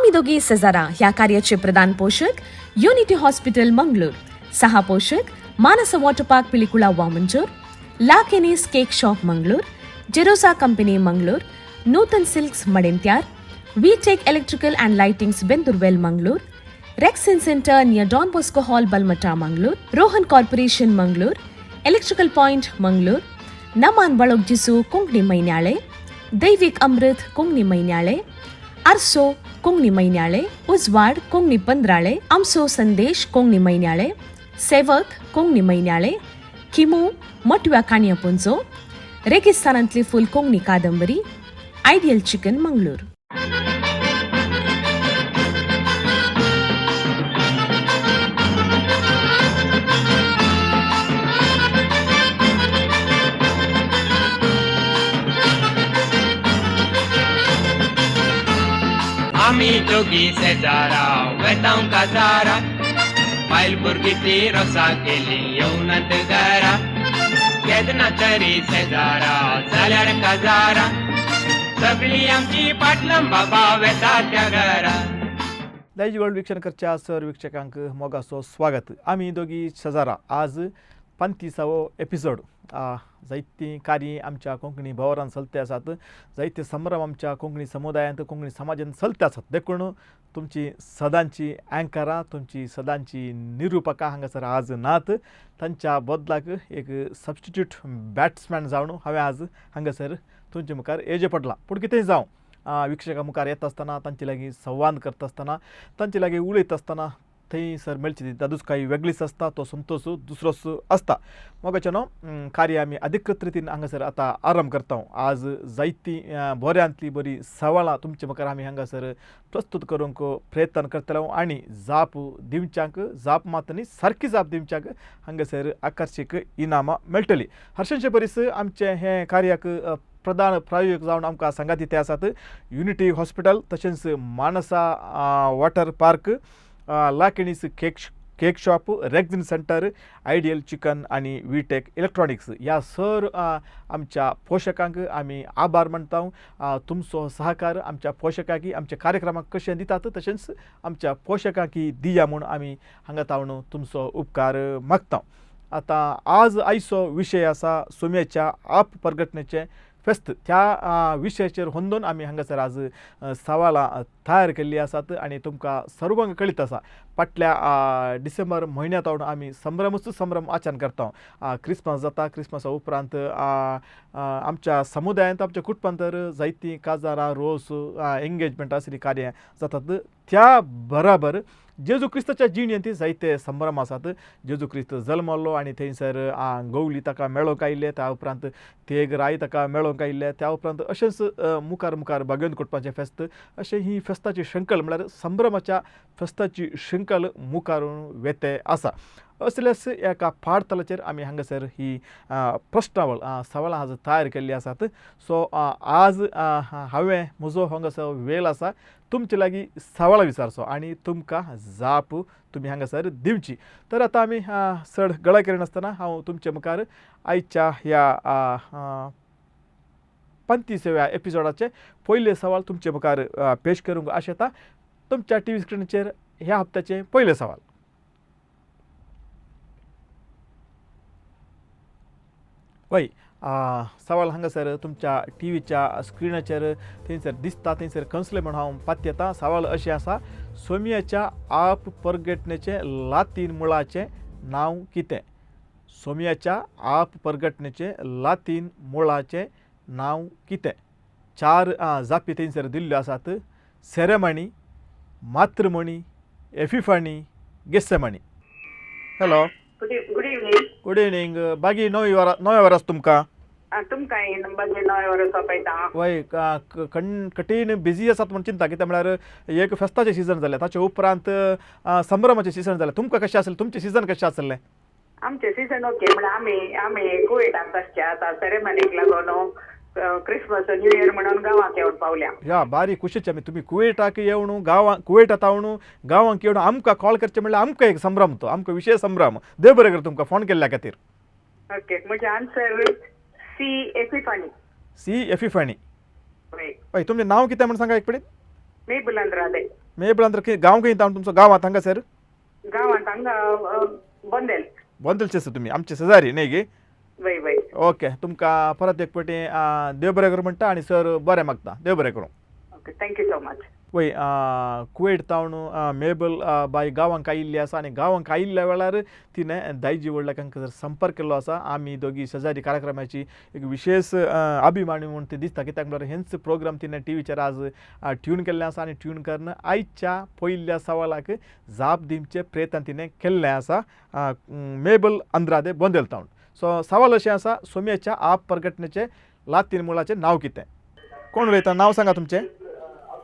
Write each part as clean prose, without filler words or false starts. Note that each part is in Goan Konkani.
आमी दोगी सेजारा ह्या कार्याचे प्रधान पोशक युनिटी हॉस्पिटल मंगळूर, सहा पोशक Manasa water park Pilikula Vamanjoor, La Kenny's cake shop Mangalore, Jerosa company Mangalore, Nutan silks Madantyar, V Tech electrical and lightings Bendoorwell Mangalore, Rexin centre near Don Bosco hall Balmatta Mangalore, Rohan corporation Mangalore, electrical point Mangalore, Naman Balogjisu Konkani Mainyale, Daivik Amrit Konkani Mainyale, Arso Konkani Mainyale, Ujwad Konkani Pandrale, Amso Sandesh Konkani Mainyale, Sevak Konkani Mainyale, Khimu Matव्या काणया पुंजो, रेगिस्तानांतली फूल कोंकणी कादंबरी, आयडियल चिकन मंगळूर. आमी दोगी शेजारा वेतांव काजारा, बायल भुरगीं ती रोसा केली येवनात घरा. केन्ना तरी शेजारा जाल्यार काजारा, सगळी आमची पाटलां बाबा वेता त्या घरा. दायज वर्ल्ड वीक्षण करच्या सर वीक्षकांक मोगाचो स्वागत. आमी दोगी शेजारा आज 35वो एपिसोड. जायतीं कार्य आमच्या कोंकणी भवरान चलते आसात, जायते संभ्रम आमच्या कोंकणी समुदायांत कोंकणी समाजांत चलते आसात. देखून तुमची सदांची अँकरां, तुमची सदांची निरुपकां हांगासर आज नात. तांच्या बदलाक एक सबस्टिट्यूट बॅट्समॅन जावन हांवें आज हांगासर तुमचे मुखार येवचें पडलां. पूण कितेंय जावं, वीक्षकां मुखार येता आसतना, तांचे लागीं संवाद करता आसतना, तांचे लागीं उलयता आसतना थंयसर मेळची ती दादूच काही वेगळीच आसता, तो संतोश दुसरोच आसता. मोगाचे न्हू कार्य आमी अधिकृत रितीन हांगासर आतां आरंभ करता. आज जायतीं बऱ्यांतली बरी सवालां तुमचे मुखार आमी हांगासर प्रस्तूत करूंक प्रयत्न करतले आनी जाप दिवच्यांक, जाप मात न्ही सारकी जाप दिवच्यांक हांगासर आकर्शीक इनामां मेळटली. हर्षांचे बरीस आमचें हें कार्याक प्रधान प्रायोजक जावन आमकां सांगात ते आसात युनिटी हॉस्पिटल, तशेंच Manasa water park, Lakinis cake shop, Rexin centre, ideal chicken आनी वीटेक इलेक्ट्रॉनिक्स. ह्या सर आमच्या पोशकांक आमी आभार मानता. तुमचो सहकार आमच्या पोशकांक आमच्या कार्यक्रमाक कशें दितात तशेंच आमच्या पोशकांक दिया म्हूण आमी हांगा तावन तुमचो उपकार मागता. आतां आज आयचो विशय आसा सुम्याच्या आप प्रगटणेचें फेस्त. त्या विशयाचेर होंदोन आमी हांगासर आज सवालां तयार केल्लीं आसात आनी तुमकां सर्वांक कळीत आसा फाटल्या डिसेंबर म्हयन्यांत आमी संभ्रमूच संभ्रम आचरण करता. क्रिसमस जाता, क्रिसमसा उपरांत आमच्या समुदायांत आमच्या कुटुंबांत तर जायतीं काजारां, रोस, एंगेजमेंट असलीं कार्यां जातात. त्या बराबर जेजू क्रिस्ताच्या जिणेंत जायते संभ्रम आसात. जेजू क्रिस्त जल्मल्लो आनी थंयसर गवली ताका मेळोंक आयिल्ले, त्या उपरांत तेग राय ताका मेळोंक आयिल्ले, त्या उपरांत अशेंच मुखार मुखार बागेवन कुटपाचें फेस्त, अशें ही फेस्ताची शृंखल म्हळ्यार संभ्रमाच्या फेस्ताची शृंखल मुखार वेते आसा. असल्याच एका पाडतलाचेर आमी हांगासर ही प्रश्नावळ सवालां आज तयार केल्ली आसात. सो आज हांवें म्हजो हांगासर वेळ आसा तुमचे लागीं सवालां विचारचो आनी तुमकां जाप तुमी हांगासर दिवची. तर आतां आमी चड गळा करिनासतना हांव तुमचे मुखार आयच्या ह्या 35व्या एपिसोडाचें पयलें सवाल तुमचे मुखार पेश करूंक आशेता. तुमच्या टी व्ही स्क्रिनीचेर ह्या हप्त्याचें पयलें सवाल. वय सवाल हांगासर तुमच्या टी व्हीच्या स्क्रिनाचेर थंयसर दिसता, थंयसर कंसले म्हूण हांव पातयेता. सवाल अशें आसा, सोमियाच्या आप परगटणेचें लातीन मुळाचें नांव कितें? सोमियाच्या आप परगटणेचें लातीन मुळाचें नांव कितें? चार जापी थंयसर दिल्ल्यो आसात. सेरेमणी, मातृमणी, एफिफाणी, गेसेमणी. Hello, good evening. Good evening. बागी नवी वरां, नव्या वरास तुमकां. तुमकां बागी नव्या वरां सोंपयता. वय कठीण बिजी आसात म्हूण चिंता, कित्याक म्हळ्यार एक फेस्ताचें सिजन जालें, ताचे उपरांत संभ्रमाचें सिजन जालें. तुमकां कशें आसलें, तुमचें सिजन कशें आसलें? आमचें सिजन ओके, म्हळ्यार आमी आमी कुवेटांत आसचे आतां सेरेमनीक लागून क्रिसमस न्यू इयर म्हणून गांवाक येवन पावल्या. ह्या बारी खुशीचे आमी तुमी कुवेटाक येवन गांवां कुवेटांत येवन गांवांक येवन आमकां कॉल करचें म्हणल्यार आमकां एक संभ्रम, तो आमकां विशेश संभ्रम. देव बरें कर तुमकां फोन केल्ल्या खातीर. ओके, म्हजें आन्सर सी एफिफानी. सी एफिफानी. वय. हय, तुमचें नांव कितें म्हूण सांगा एक पळय. मेबल आंद्रादे. मेबल ಅಂದ್ರೆ गांव खंय तुमचो गांवांत हांगासर? गांवांत हांगा बोंदेल. बोंदेलचे आसा तुमी, आमचे शेजारी न्ही गे? वय वय. ओके, तुमकां परत एक फावटी देव बरें करूं म्हणटा आनी सर बरें मागता, देव बरें करूं. Okay, thank you so much. वय, कुवेट तावन मेबल बाय गांवांक आयिल्ली आसा आनी गांवांक आयिल्ल्या वेळार तिणें दायजी व्हडल्या संपर्क केल्लो आसा. आमी दोगी शेजारी कार्यक्रमाची एक विशेष अभिमानी म्हूण ती दिसता, कित्याक म्हळ्यार हेंच प्रोग्राम तिणें टीव्हीचेर आज ट्यून केल्लें आसा आनी ट्यून करून आयच्या पयल्या सवालाक जाप दिवचे प्रयत्न तिणें केल्लें आसा. मेबल अंद्रादे बोंदेल तावन. सो सवाल अशें आसा, सोम्याच्या आप प्रगटण्याचें लातीन मुळाचें नांव कितें? कोण उलयता, नांव सांगा तुमचें?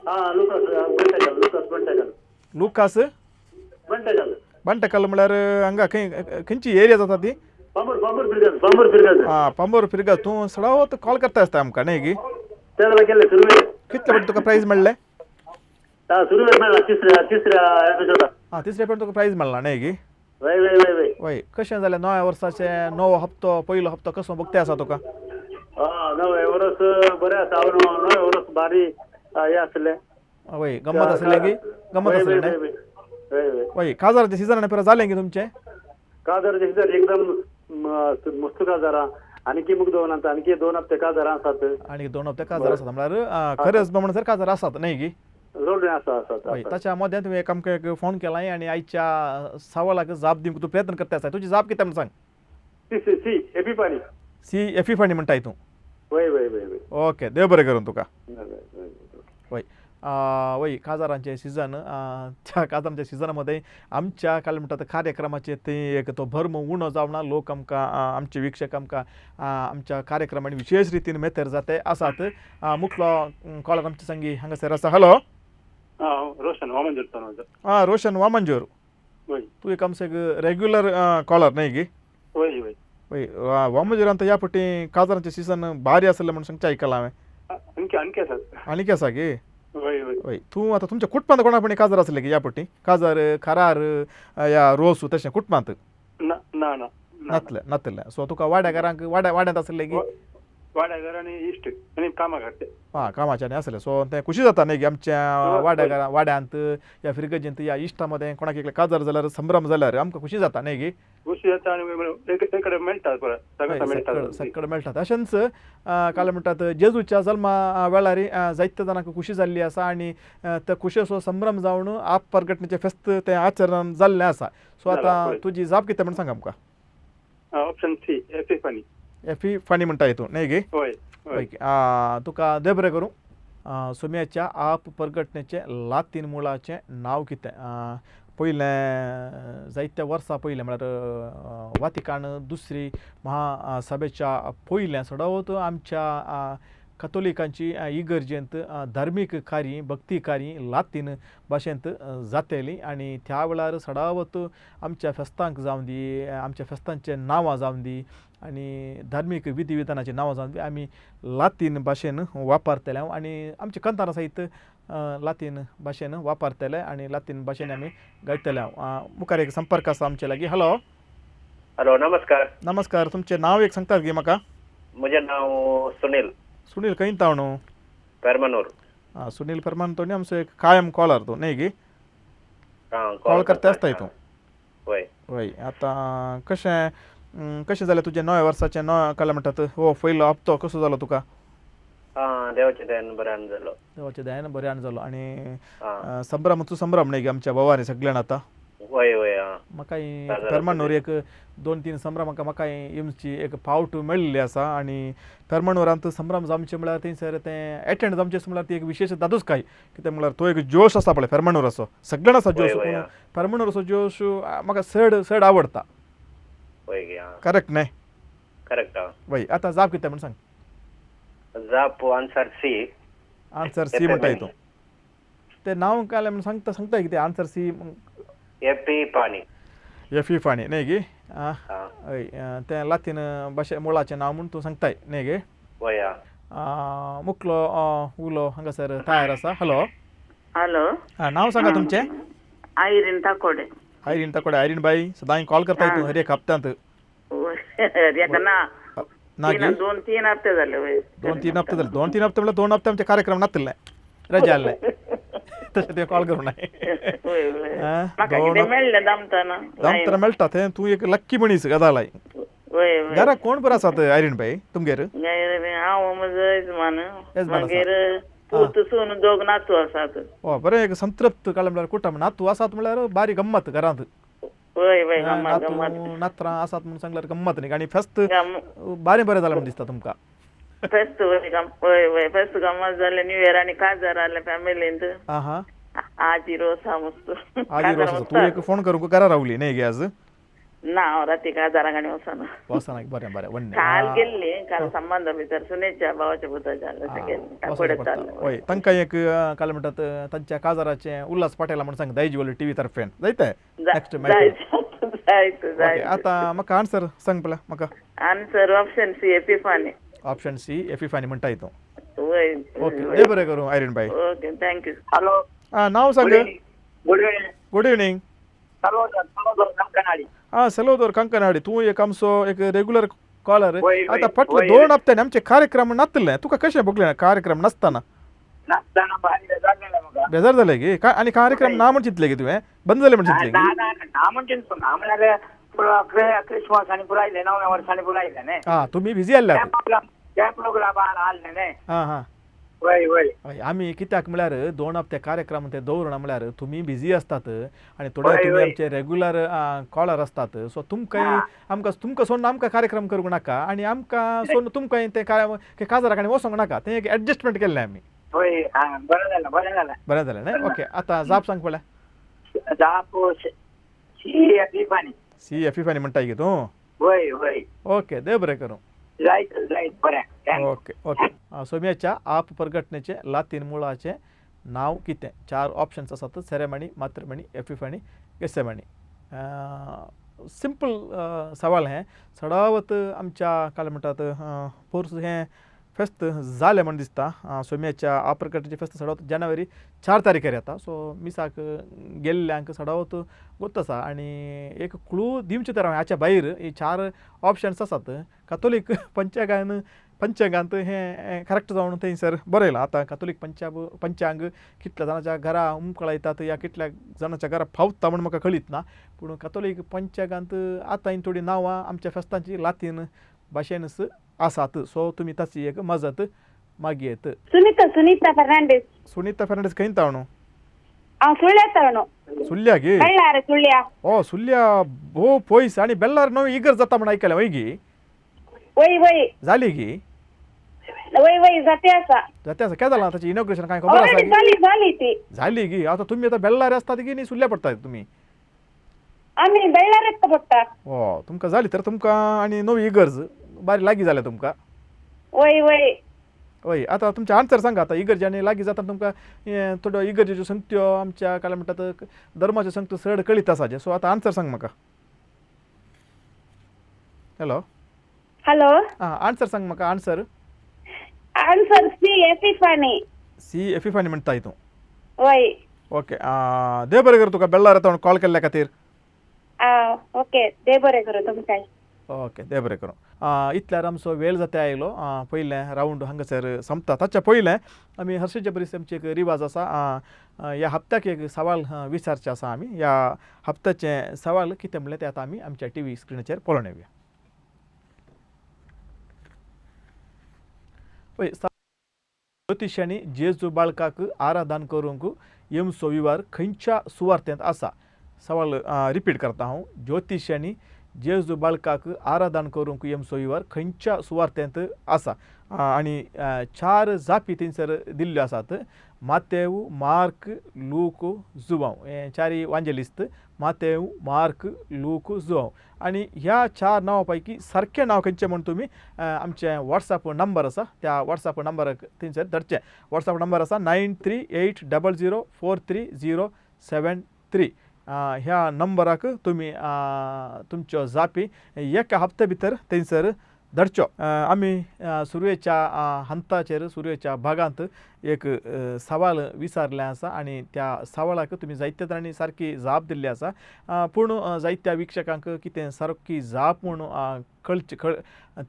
लुकास बंटकल. लुकास बंटकल. लुकास बंटकल. बंटकल म्हळ्यार हांगा खंय, खंयची एरिया जाता ती? पंबूर, पंबूर फिरगज, पंबूर फिरगज. आं, पंबूर फिरगज. तूं सडावत कॉल करता आसता आमकां न्ही गी? तेन्ना केल्ले सुरवेक. कितले फावटी तुका प्रायज मेळ्ळें? सुरवेक मेळ्ळा, तिसऱ्या तिसऱ्या एपिसोडाक. आं, तिसऱ्या फावटी तुका प्रायज मेळ्ळा न्ही गी? वय वय वय वय. वय, कशें जालें नव्या वर्साचें नवो हप्तो, पयलो हप्तो कसो भोगते आसा तुका? नवें वर्स बरें आसा, नवें वर्स भारी हें आसलें. वय, गम्मत आसलें की? गम्मत आसलें न्ही? वय वय. वय, काजाराचें सिजन पुरा जालें की तुमचें? काजाराचें सिजन एकदम मस्त काजारां, आणखी मुग दोन आतां आणखी 2 हप्ते काजारां आसात. आनी 2 हप्ते काजार आसात म्हळ्यार खरेंच म्हणसर काजार आसात न्ही गी? जोडणे आसा आसात. वय, ताच्या मदें तुवें एक आमकां एक फोन केला आनी आयच्या सवालाक जाप दिवंक तूं प्रयत्न करता आसा. तुजी जाप कितें म्हण सांग? C C C epiphany. C epiphany म्हणटाय तूं? वय वय वय वय. ओके, देव बरें करूं तुका. वय वय, काजारांचें सिजन, त्या काजारांच्या सिजनामध्ये आमच्या काल म्हणटात कार्यक्रमाचे ते एक तो भर्म उणो जावना, लोक आमकां आमचे वीक्षक आमकां आमच्या कार्यक्रमांनी विशेष रितीन मेतेर जाते आसात. मुखलो कॉलर आमचे संगी हांगासर आसा. हॅलो. रोशन वामंजूर. आं, रोशन वामंजूर. वय. तूं एक आमचो एक रेग्युलर कॉलर न्ही गी? वय वय. वय, वामंजूरान ह्या फावटी काजारांचें सिजन भारी आसलें म्हूण सांगचें आयकलां हांवें. आणखी आणखी आसात. आनीक आसा गे? वय वय. वय, तूं आतां तुमच्या कुटुंबांत कोणा काजार आसले की ह्या फावटी? काजार, खारार या रोस तशें कुटुंबांत? ना ना ना. नातलें नातलें. सो तुका वाड्या घरांक वाड्या वाड्यांत आसलें की? वाड्या घर आनी इश्ट आनी कामाक हाडटे. आं, कामाच्यानी आसलें. सो तें खुशी जाता न्ही की आमच्या वाड्या घरा वाड्यांत या फिरगजेंत या इश्टा मदें कोणाक एकलें काजार जाल्यार संभ्रम जाल्यार आमकां खुशी जाता न्ही गी? खुशी जाता आनी एक कडेन मेळटा सगळें सगळें मेळटात. अशेंच काल म्हणटात जेजूच्या जल्मा वेळार जायत्या जाणांक खुशी जाल्ली आसा आनी त्या खुशेचो संभ्रम जावन आप प्रगटण्याचें फेस्त तें आचरण जाल्लें आसा. सो आतां तुजी जाप कितें म्हण सांग आमकां? Option C, एपिफानी. एपिफानी म्हणटा हितून न्ही गे? वय. ओके, तुका देव बरें करूं. सोम्याच्या आप प्रगटण्याचें लातीन मुळाचें नांव कितें? पयलें जायत्या वर्सां पयलें म्हळ्यार वातिकान दुसरी महासभेच्या पयलें सडवत आमच्या कथोलिकांची इगर्जेंत धार्मीक कार्य, भक्ती कार्य लातीन भाशेंत जाताली आनी त्या वेळार सडावत आमच्या फेस्तांक जावं दी, आमच्या फेस्तांचें नांवां जावं दी आनी धार्मीक विधी विधानाचीं नांवां जावं दी, आमी लातीन भाशेन वापरतले आनी आमच्या कंतारा सयत लातीन भाशेन वापरतले आनी लातीन भाशेन आमी गायतले. मुखार एक संपर्क आसा आमचे लागीं. हॅलो. हॅलो, नमस्कार. नमस्कार, तुमचें नांव एक सांगतात गे म्हाका? म्हजें नांव सुनील. सुनील खंय तावणू? पेरमानूर. आं, सुनील पेरमानूर आमचो एक कायम कॉलर तूं न्ही गी? कॉल करता आसताय तूं? वय वय. आतां कशें कशें जालें तुजें नव्या वर्साचें नव्या काल म्हणटात हो पयलो हप्तो कसो जालो तुका? आं, देवाच्या दयान बऱ्यान जालो. देवाच्या दयान बऱ्यान जालो. आनी संभ्रम तूं संभ्रम न्ही गे आमच्या भावांनी सगळ्यान आतां? वय वय. म्हाकाय पेरमानूर एक 2-3 संभ्रमांक म्हाकाय येवची एक पावट मेळिल्ली आसा आनी पेरमानूरांत संभ्रम जावचे म्हळ्यार थंयसर तें एटेंड जावचें म्हळ्यार ती एक विशेश दादूसकाय, कितें म्हळ्यार तो एक जोश आसा पळय पेरमानूराचो, सगळ्यान आसा जोश, पूण पेरमानूराचो जोश म्हाका चड चड आवडटा. करेक्ट न्ही? करेक्ट. वय, आतां जाप कितें म्हण सांग? जाप आन्सर सी. आन्सर सी म्हणटाय तूं? तें नांव कांय म्हण सांगता सांगता कितें आन्सर सी? एपिफानी. एपिफानी न्ही गे? हय, तें लातीन भाशे मुळाचें नांव म्हूण तूं सांगताय न्ही गे? वय. मुखलो उलो हांगासर तयार आसा. हॅलो. हॅलो. आं, नांव सांगा तुमचें? आयरीन ताकोडे. आयरीन ताकोडे. आयरीन बाई सदांय कॉल करताय तूं हर एक हप्त्यांत? ना ना गे? 2-3 हप्ते जाले. 2-3 हप्ते जाले. 2-3 हप्ते म्हळ्यार 2 हप्ते आमचे कार्यक्रम नातिल्ले, रजा आसले. तशें तुवें कॉल करूं नाय. वय वय. आं, म्हाका दोन कितें मेळ्ळें दामतना. दामतना मेळटा तें. तूं एक लक्की मनीस गजाल. वय वय. घरा कोण बरो आसात आयरीन बाई तुमगेर? हांव म्हजो येजमान. येजमान आसा. मागीर पूत सून दोग नातू आसात. ओ बरें, एक संतृप्त काडलें म्हणल्यार कुटुंब. नातू आसात म्हणल्यार बारी गम्मत घरांत. वय वय, गम्मत नातू गम्मत. नात्रां आसात म्हणून सांगल्यार गम्मत न्ही. आनी फेस्त बारें बरें जालें म्हूण दिसता तुमकां. फेस्त वय वय वय, फेस्त गम्मत जालें. न्यू इयर आनी काजार जालें फॅमिलींत. आं हां. आजी रोस हा मस्त. आजी रोस आसा. तूं एक फोन करूंक घरा रावली न्ही गे आज? ना, हांव राती काजाराक आनी वचना. वचना. बरें बरें, व्हडलें. काल गेल्ली, काल संबंद भितर सुनेच्या भावाच्या पुताच्या अशें गेल्ली. कापड चाललें. वय, तांकां एक काल म्हणटात तांच्या काजाराचें उल्हास पाटेला म्हूण सांग दायजी वर्ल्ड टीव्ही तर्फेन जायते. नेक्स्ट जायत जायत जायत. आतां म्हाका आन्सर सांग पळय म्हाका. Answer option C Epiphany. Option C Epiphany म्हणटाय तूं. वय. ओके, देव बरें करूं आयरीन बाई. Okay, thank you. Hello. आं, नांव सांग. Good evening. Good evening. Salvador, Salvador Kankanady. आं, सलोदोर कंकनाडी, तूं एक आमचो एक रेगुलर कॉलर. वय, वय, आतां फाटले वय. 2 हप्त्यांनी आमचे कार्यक्रम नासले, तुका कशें भोगलें कार्यक्रम नासतना? नासतना भारी बेजार जालें म्हाका. बेजार जालें गे? काय आनी कार्यक्रम ना म्हण चिंतलें गे तुवें? बंद जालें म्हण चिंतलें ना गे? ना ना म्हण चिंतू ना, म्हळ्यार पुरो क्रिसमस आनी पुरो आयलें, नव्या वर्सा आनी पुरो आयलें न्ही. आं, तुमी बिजी आहल्यात. त्या प्रोग्रामान आहलें न्ही. आं हां. वय वय. हय, आमी कित्याक म्हळ्यार 2 हप्ते कार्यक्रम ते दवरना म्हळ्यार तुमी बिजी आसतात आनी थोडे वय, तुमी वय. आमचे रेगुलर कॉलर आसतात. सो तुमकां आमकां तुमकां सोडून आमकां कार्यक्रम करूंक नाका आनी आमकां सोडून तुमकां तें काजाराक आनी वचोंक नाका. तें एक एडजस्टमेंट केल्लें आमी. वय, आं, बरें जालें, बरें जालें. बरें जालें न्ही. ओके, आतां जाप सांग पळय. जाप सी एपिफानी. सी एपिफानी म्हणटाय गे तूं? वय वय. ओके, देव बरें करूं. जायत जायत, बरें, thank you. Okay okay. सोम्याच्या आप प्रगटणेचें लातीन मुळाचें नांव कितें? 4 ऑप्शन्स आसात. सेरेमणी, मातृमणी, एपिफानी, गेसेमणी. सिंपल सवाल हें. चडावत आमच्या काल म्हणटात पोर्स हें फेस्त जालें म्हण दिसता. सोम्याच्या आप प्रगटणेचें फेस्त चडावत जानेवारी 4 तारखेर येता. सो मिसाक गेल्ल्यांक चडावत गोत आसा आनी एक क्लू दिवचें तर हाच्या भायर ही 4 ऑप्शन्स आसात. कातोलीक पंचांगान पंचांगांत हें करेक्ट जावन थंयसर बरयलां. आतां कातोलीक पंचांग कितल्या जाणाच्या घरा उमकळायतात या कितल्या जाणाच्या घरा फावता म्हण म्हाका कळीत ना, पूण कातोलीक पंचांगांत आतां थोडीं नांवां आमच्या फेस्तांची लातीन भाशेनच आसात. सो तुमी ताची एक मजत मागयेत. सुनीता, सुनीता फर्नांडीस. सुनीता फर्नांडीस खंय तावणू? हांव सुळ्या तावणू. सुल्ल्या गे? बेळ्ळार सुळ्या. ओ सुल्ल्या, भोव पयस. आनी बेल्लार नवी इगर्ज जाता म्हण आयकलें, वय गी? वय वय. जाली गी? वय वय, जाते आसा. जाते आसा. केन्ना जालां ताचें इनॉग्रेशन कांय खबर आसा? ऑलरेडी जाली, जाली ती. जाली गी? आतां तुमी आतां बेल्लार आसतात गी न्ही सुल्ल्या पडटात तुमी? आमी बेळ्ळार पडटा. ओ तुमकां जाली तर तुमकां आनी नवी इगर्ज बारी लागीं जाल्या तुमकां. वय वय. वय, आतां तुमचें आन्सर सांगा. आतां इगर्ज आनी लागीं जाता तुमकां हें थोड्यो इगर्जेच्यो संगत्यो आमच्या काय म्हणटात धर्माच्यो संगत्यो चड कळीत आसा. सो आतां आन्सर सांग म्हाका. हॅलो. हॅलो. आं, आन्सर सांग म्हाका. Answer. Answer C Epiphany. C Epiphany म्हणटाय तूं? वय. ओके, देव बरें करूं तुका बेळ्ळार येता कॉल केल्ल्या खातीर. आं, ओके, देव बरें करूं तुमकां. ओके, देव बरें करूं. इतल्यार आमचो वेळ जाता आयलो. पयलें रावंड हांगासर सोंपता. ताच्या पयलें आमी हर्षेच्या बरीच आमची एक रिवाज आसा. ह्या हप्त्याक एक सवाल विचारचें आसा आमी. ह्या हप्त्याचें सवाल कितें म्हणलें तें आतां आमी आमच्या टी व्ही स्क्रिनीचेर पळोवन येवया. पळय, ज्योतिशांनी जेजू बाळकाक आराधन करूंक येमचो विवार खंयच्या सुवार्तेंत आसा? सवाल रिपीट करता हांव. ज्योतिशांनी जेजू बाळकाक आराधन करूंक येमचो विवार खंयच्या सुवार्तेंत आसा? आनी 4 जापी थंयसर दिल्ल्यो आसात. मातेव, मार्क, लूक, जुवांव. हे 4 वांजेलिस्त. मातेव, मार्क, लूक, जुवांव. आनी ह्या 4 नांवां पैकी सारकें नांव खंयचें म्हूण तुमी आमचें वॉट्सॅप नंबर आसा त्या वॉट्सॅप नंबराक थंयसर धाडचें. वॉट्सॅप नंबर आसा 938 00 4 3 0 7 3. ह्या नंबराक तुमी तुमच्यो जापी एका हप्त्या भितर थंयसर धाडच्यो. आमी सुरवेच्या हंताचेर सुरवेच्या भागांत एक सवाल विचारलें आसा आनी त्या सवालाक तुमी जायत्या जाणांनी सारकी जाप दिल्ली आसा. पूण जायत्या वीक्षकांक कितें सारकी जाप म्हूण कळची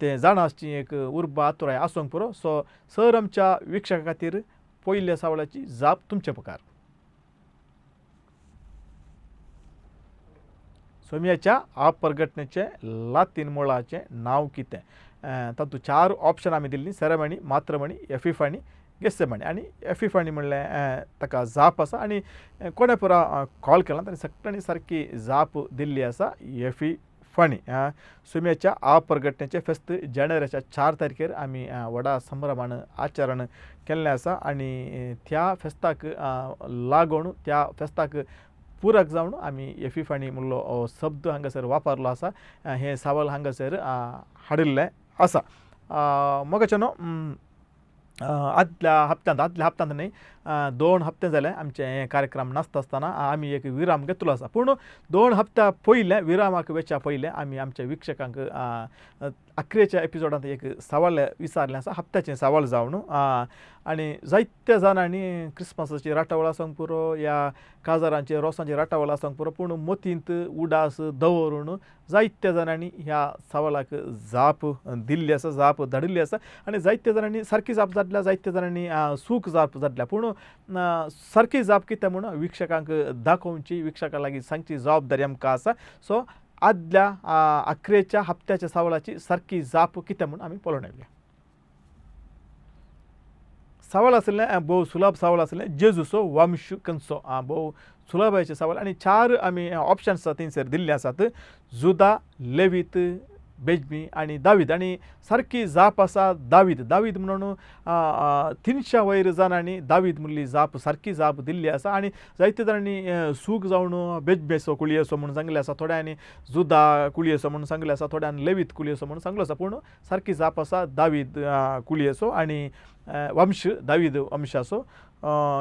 तें जाणा आसची एक उर्बा आतुराय आसूंक पुरो. सो सर आमच्या वीक्षकां खातीर पयल्या सवालाची जाप तुमच्या मुखार. सोम्याच्या आपरघटनेचें लातीन मुळाचें नांव कितें? तातूंत 4 ऑप्शन आमी दिल्लीं, सेरेमनी, मात्रमणी, एफिफाणी, गेस्सेमणी. आनी एफिफाणी म्हणलें ताका जाप आसा आनी कोणें पुरा कॉल केला ताणें सगळ्यांनी सारकी जाप दिल्ली आसा, एफिफाणी. सुम्याच्या आपरघटनेचें फेस्त जानेवारीच्या 4 तारखेर आमी व्हडा संभ्रमान आचरण केल्लें आसा आनी त्या फेस्ताक लागून, त्या फेस्ताक पूरक जावन आमी एफिफाणी म्हणलो शब्द हांगासर वापरलो आसा, हें सवाल हांगासर हाडिल्लें आसा. मोगाचें न्हू आदल्या हप्त्यांत न्हय 2 हप्ते जाले आमचे हे कार्यक्रम नासता आसतना आमी एक विराम घेतलो आसा. पूण 2 हप्त्या पयलें विरामाक वेच्या पयलें आमी आमच्या विक्षकांक अकरेच्या एपिसोडांत एक सवाल विचारलें आसा, हप्त्याचें सवाल जावन. आनी जायत्या जाणांनी क्रिसमसाची राटावळ आसूंक पुरो या काजारांचे रोसांची राटावळ आसूंक पुरो, पूण मतींत उडास दवरून जायत्या जाणांनी ह्या सवालाक जाप दिल्ली आसा, जाप धाडिल्ली आसा. आनी जायत्या जाणांनी सारकी जाप धाडल्या, जायत्या जाणांनी सूक जाप धाडल्या. पूण सारकी जाप कितें म्हूण विक्षकांक दाखोवची, विक्षकां लागीं सांगची जबाबदारी आमकां आसा. सो आदल्या अकरेच्या हप्त्याच्या सवालाची सारकी जाप कितें म्हूण आमी पळोवन येवया. सवाल आसलें भोव सुलभ सवाल आसलें, जेजूचो वंश खंयचो? भोव सुलभायेचें सवाल. आनी 4 आमी ऑप्शन्स थंयसर दिल्ले आसात, जुदा, लेवीत, बेजमी आनी दावीद. आनी सारकी जाप आसा दावीद. दावीद म्हणून 300 वयर जाणांनी दावीद म्हणली जाप सारकी जाप दिल्ली आसा. आनी जायते जाणांनी सूख जावन बेजबेसो कुळयेचो म्हणून सांगलें आसा, थोड्यांनी जुदा कुळयेचो म्हणून सांगलें आसा, थोड्यांनी लेवीत कुळयेचो म्हणून सांगलो आसा. पूण सारकी जाप आसा दावीद कुळयेचो आनी वंश दावीद वंशाचो,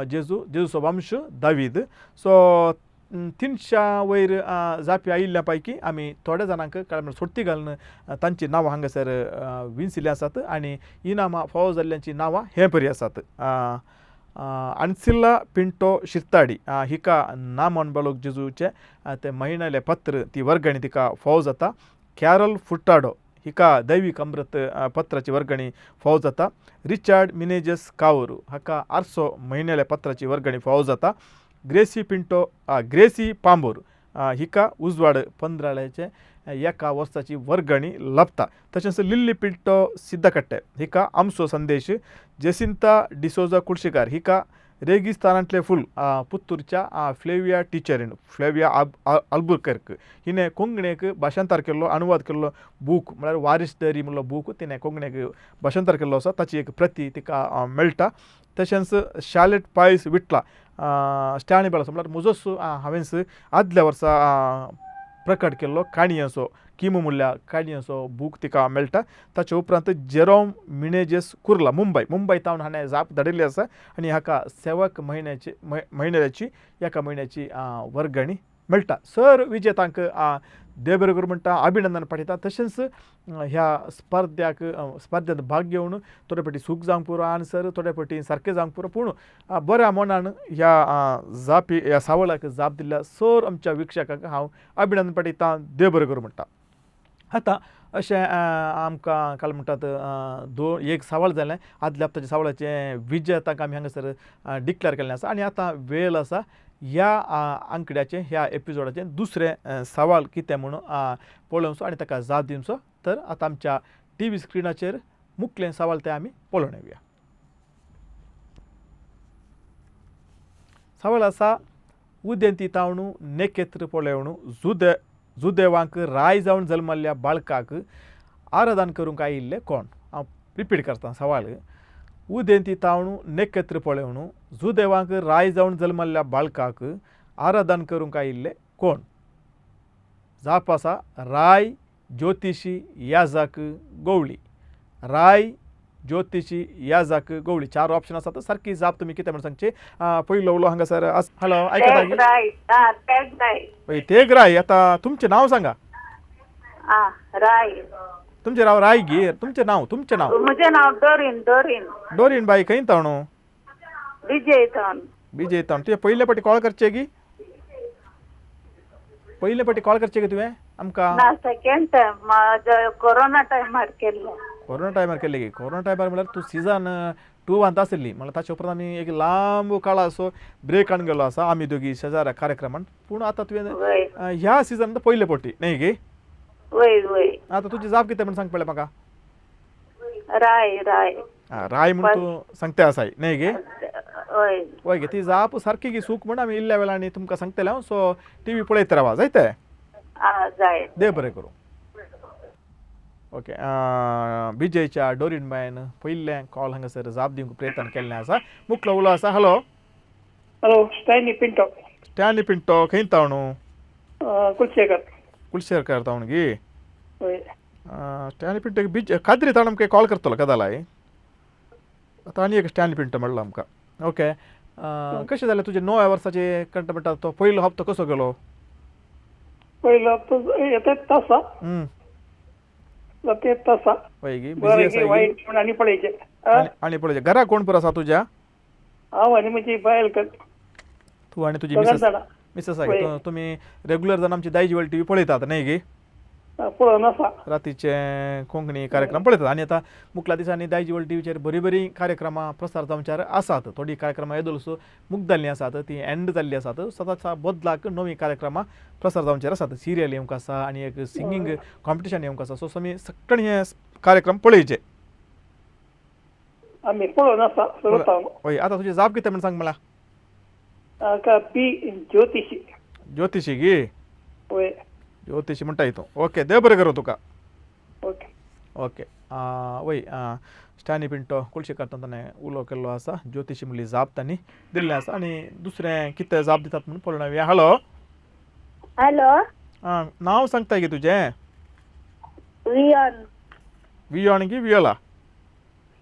जेजू जेजूचो वंश दावीद. सो 300 वयर जापी आयिल्ल्या पैकी आमी थोड्या जाणांक कांय सोडती घालून तांची नांवां हांगासर विंचिल्लीं आसात आनी इनामां फावो जाल्ल्यांचीं नांवां हे परी आसात. अन्सिल्ला पिंटो शिर्ताडी हिका नामन बालोक जेजूचें तें म्हयन्यालें पत्र ती वर्गणी तिका फावो जाता. कॅरल फुटाडो हिका दैवीक अमृत पत्राची वर्गणी फावो जाता. रिचार्ड मिनेजस कावरू हाका आरसो म्हयन्याल्या पत्राची वर्गणी फावो जाता. ग्रेसी पिंटो ग्रेसी पांबूर हिका उजवाड 15 एका वर्साची वर्गणी लाभता. तशेंच लिल्ली पिंटो सिद्धकट्टे हिका आमचो संदेश. जेसिंता डिसोजा कुळशीकार हिका रेगिस्तानांतले फूल पुत्तूरच्या फ्लेविया टिचरीन फ्लेविया आल्बुकर्क हिणें कोंकणीक भाशांतर केल्लो, अनुवाद केल्लो बूक म्हळ्यार वारीस दरी म्हणलो बूक तिणें कोंकणीक भाशांतर केल्लो आसा, ताची एक प्रती तिका मेळटा. तशेंच शालेट पायस विटला स्टॅनी बेळाचो म्हळ्यार म्हजोच हांवेंच आदल्या वर्सा प्रकट केल्लो काणयांचो किमू म्हणल्यार काणयांचो बूक तिका मेळटा. ताचे उपरांत जेरोम मिनेजेस कुर्ला मुंबय मुंबय तावन हाणें जाप धाडिल्ली आसा आनी हाका सेवक म्हयन्याची म्हयन्याची एका म्हयन्याची वर्गणी मेळटा. सर विजेतांक देव म्हणटा, अभिनंदन पाठयता. तशेंच ह्या स्पर्ध्याक स्पर्धेंत भाग घेवन थोडे फावटी सूख जावंक पुरो आन्सर, थोडे फावटी सारकें जावंक पुरो, पूण बऱ्या मनान ह्या जापी ह्या सावळाक जाप दिल्ल्या सर आमच्या विक्षकांक हांव अभिनंदन पाठयता, देव बरें करूं म्हणटा. आतां अशें आमकां काल म्हणटात 2-1 सवाल जालें, आदल्या हप्त्याच्या सवालाचें विजेतांक आमी हांगासर डिक्लेर केल्लें आसा. आनी आतां वेळ आसा ह्या आंकड्याचें ह्या एपिसोडाचें दुसरें सवाल कितें म्हणून पळोवचो आनी ताका जाप दिवचो. तर आतां आमच्या टी व्ही स्क्रिनाचेर मुखलें सवाल तें आमी पळोवन येवया. सवाल आसा, उदेंती तावणू नेकेत्र पळोवणू जुदेवांक राय जावन जल्मल्ल्या बाळकाक आराधन करूंक आयिल्लें कोण? हांव रिपीट करता सवाल. उदेंती तावणू नेकेत्र पळोवणू जुदेवांक राय जावन जल्मल्ल्या बाळकाक आराधन करूंक आयिल्लें कोण? जाप आसा राय, ज्योतिशी, याजक, गवळी. राय, ज्योतिशी, याजक, गवळी. 4 ऑप्शन आसात. सारकी जाप तुमी कितें म्हण सांगची. पयलो उलो हांगासर. हॅलो, आयकता? तेग राय. आतां तुमचें नांव सांगा. राय. तुमचें नांव राय गी? तुमचें नांव? तुमचें नांव? म्हजें नांव डोरीन. डोरीन. डोरीन बाई खंय तावणू? विजय तावन. विजय तावन. तुवें पयले फावटी कॉल करचें गी? पयले फावटी कॉल करचें गी तुवें आमकां? ना, सेकेंड टायम. कोरोना टायमार केल्लो. कोरोना टायमार केल्ले गी? कोरोना टायमार म्हळ्यार तूं सिजन टू वांत आशिल्ली म्हणल्यार ताचे उपरांत आमी एक लांब काळ असो ब्रेक हाडून गेलो आसा आमी दोगी शेजारा कार्यक्रमान. पूण आतां तुवें वय ह्या सिजन पयले पटी न्ही गे? वय वय. आतां तुजी जाप कितें म्हण सांग पळय म्हाका. राय राय. आं, राय म्हण तूं सांगते आसाय न्ही गे? वय. वय गे, ती जाप सारकी गी चूक म्हण आमी इल्ल्या वेळांनी तुमकां सांगतले हांव. सो टी व्ही पळयत रावा जायते. आं जाय. देव बरें करूं. ओके, विजयच्या डोरीन बायन पयलें कॉल हांगासर जाप दिवंक प्रयत्न केल्लें आसा. मुखलो उलो आसा. Hello. Hello, Stanley Pinto. Stanley Pinto खंय तावणू? कुलशेखर. कुलशेखर तावण गी? वय. स्टॅनली पिंटो बीज कादरी ताण आमकां कॉल करतलो कदालाय. आतां आनी एक स्टॅनली पिंटो म्हणलो आमकां. ओके, कशें जालें तुजें 9 वर्साचें कंट म्हणटा तो पयलो हप्तो कसो गेलो? पयलो हप्तो येता तसा. येता तसा. वय गी, बिजी आसा वायट म्हण आनी पळयचें. आनी पळयचें. घरा कोण पुरो आसा तुज्या? हांव आनी म्हजी बायल. तूं आनी तुजी मिसेस. मिसेस आसा. तुमी रेगुलर जावन आमची दायज वर्ल्ड टी व्ही पळयतात न्ही गे? पळोवन आसा. रातीचे कोंकणी कार्यक्रम पळयतात. आनी आतां मुखल्या दिसांनी दायज वर्ल्ड टीव्हीचेर बरीं बरीं कार्यक्रमां प्रसार जावच्यार आसात. थोडीं कार्यक्रमां येदोळसो मुगदाल्लीं आसात, ती एंड जाल्लीं आसात. सदांच बदलाक नवीं कार्यक्रमां प्रसार जावचेर आसात. सिरियल येवंक आसा आनी एक सिंगींग कॉम्पिटिशन येवंक आसा. सो आमी सगळे हे कार्यक्रम पळयचे. आमी पळोवन आसा. हय, आतां तुजी जाप कितें म्हण सांग मला. बी ज्योतिशी. ज्योतिशी गी? वय. ज्योतिशी म्हणटा तूं. ओके, देव बरें करूं तुका. Okay okay. वय, स्टॅनली पिंटो कुलशेखर ताणें उलो केल्लो आसा. ज्योतिशी म्हणली जाप तांणी दिल्लें आसा. आनी दुसरें कितें जाप दितात म्हणून पळोवया. हॅलो. हॅलो. आं, नांव सांगता गे तुजें? वियॉन. वियॉन की वियोला?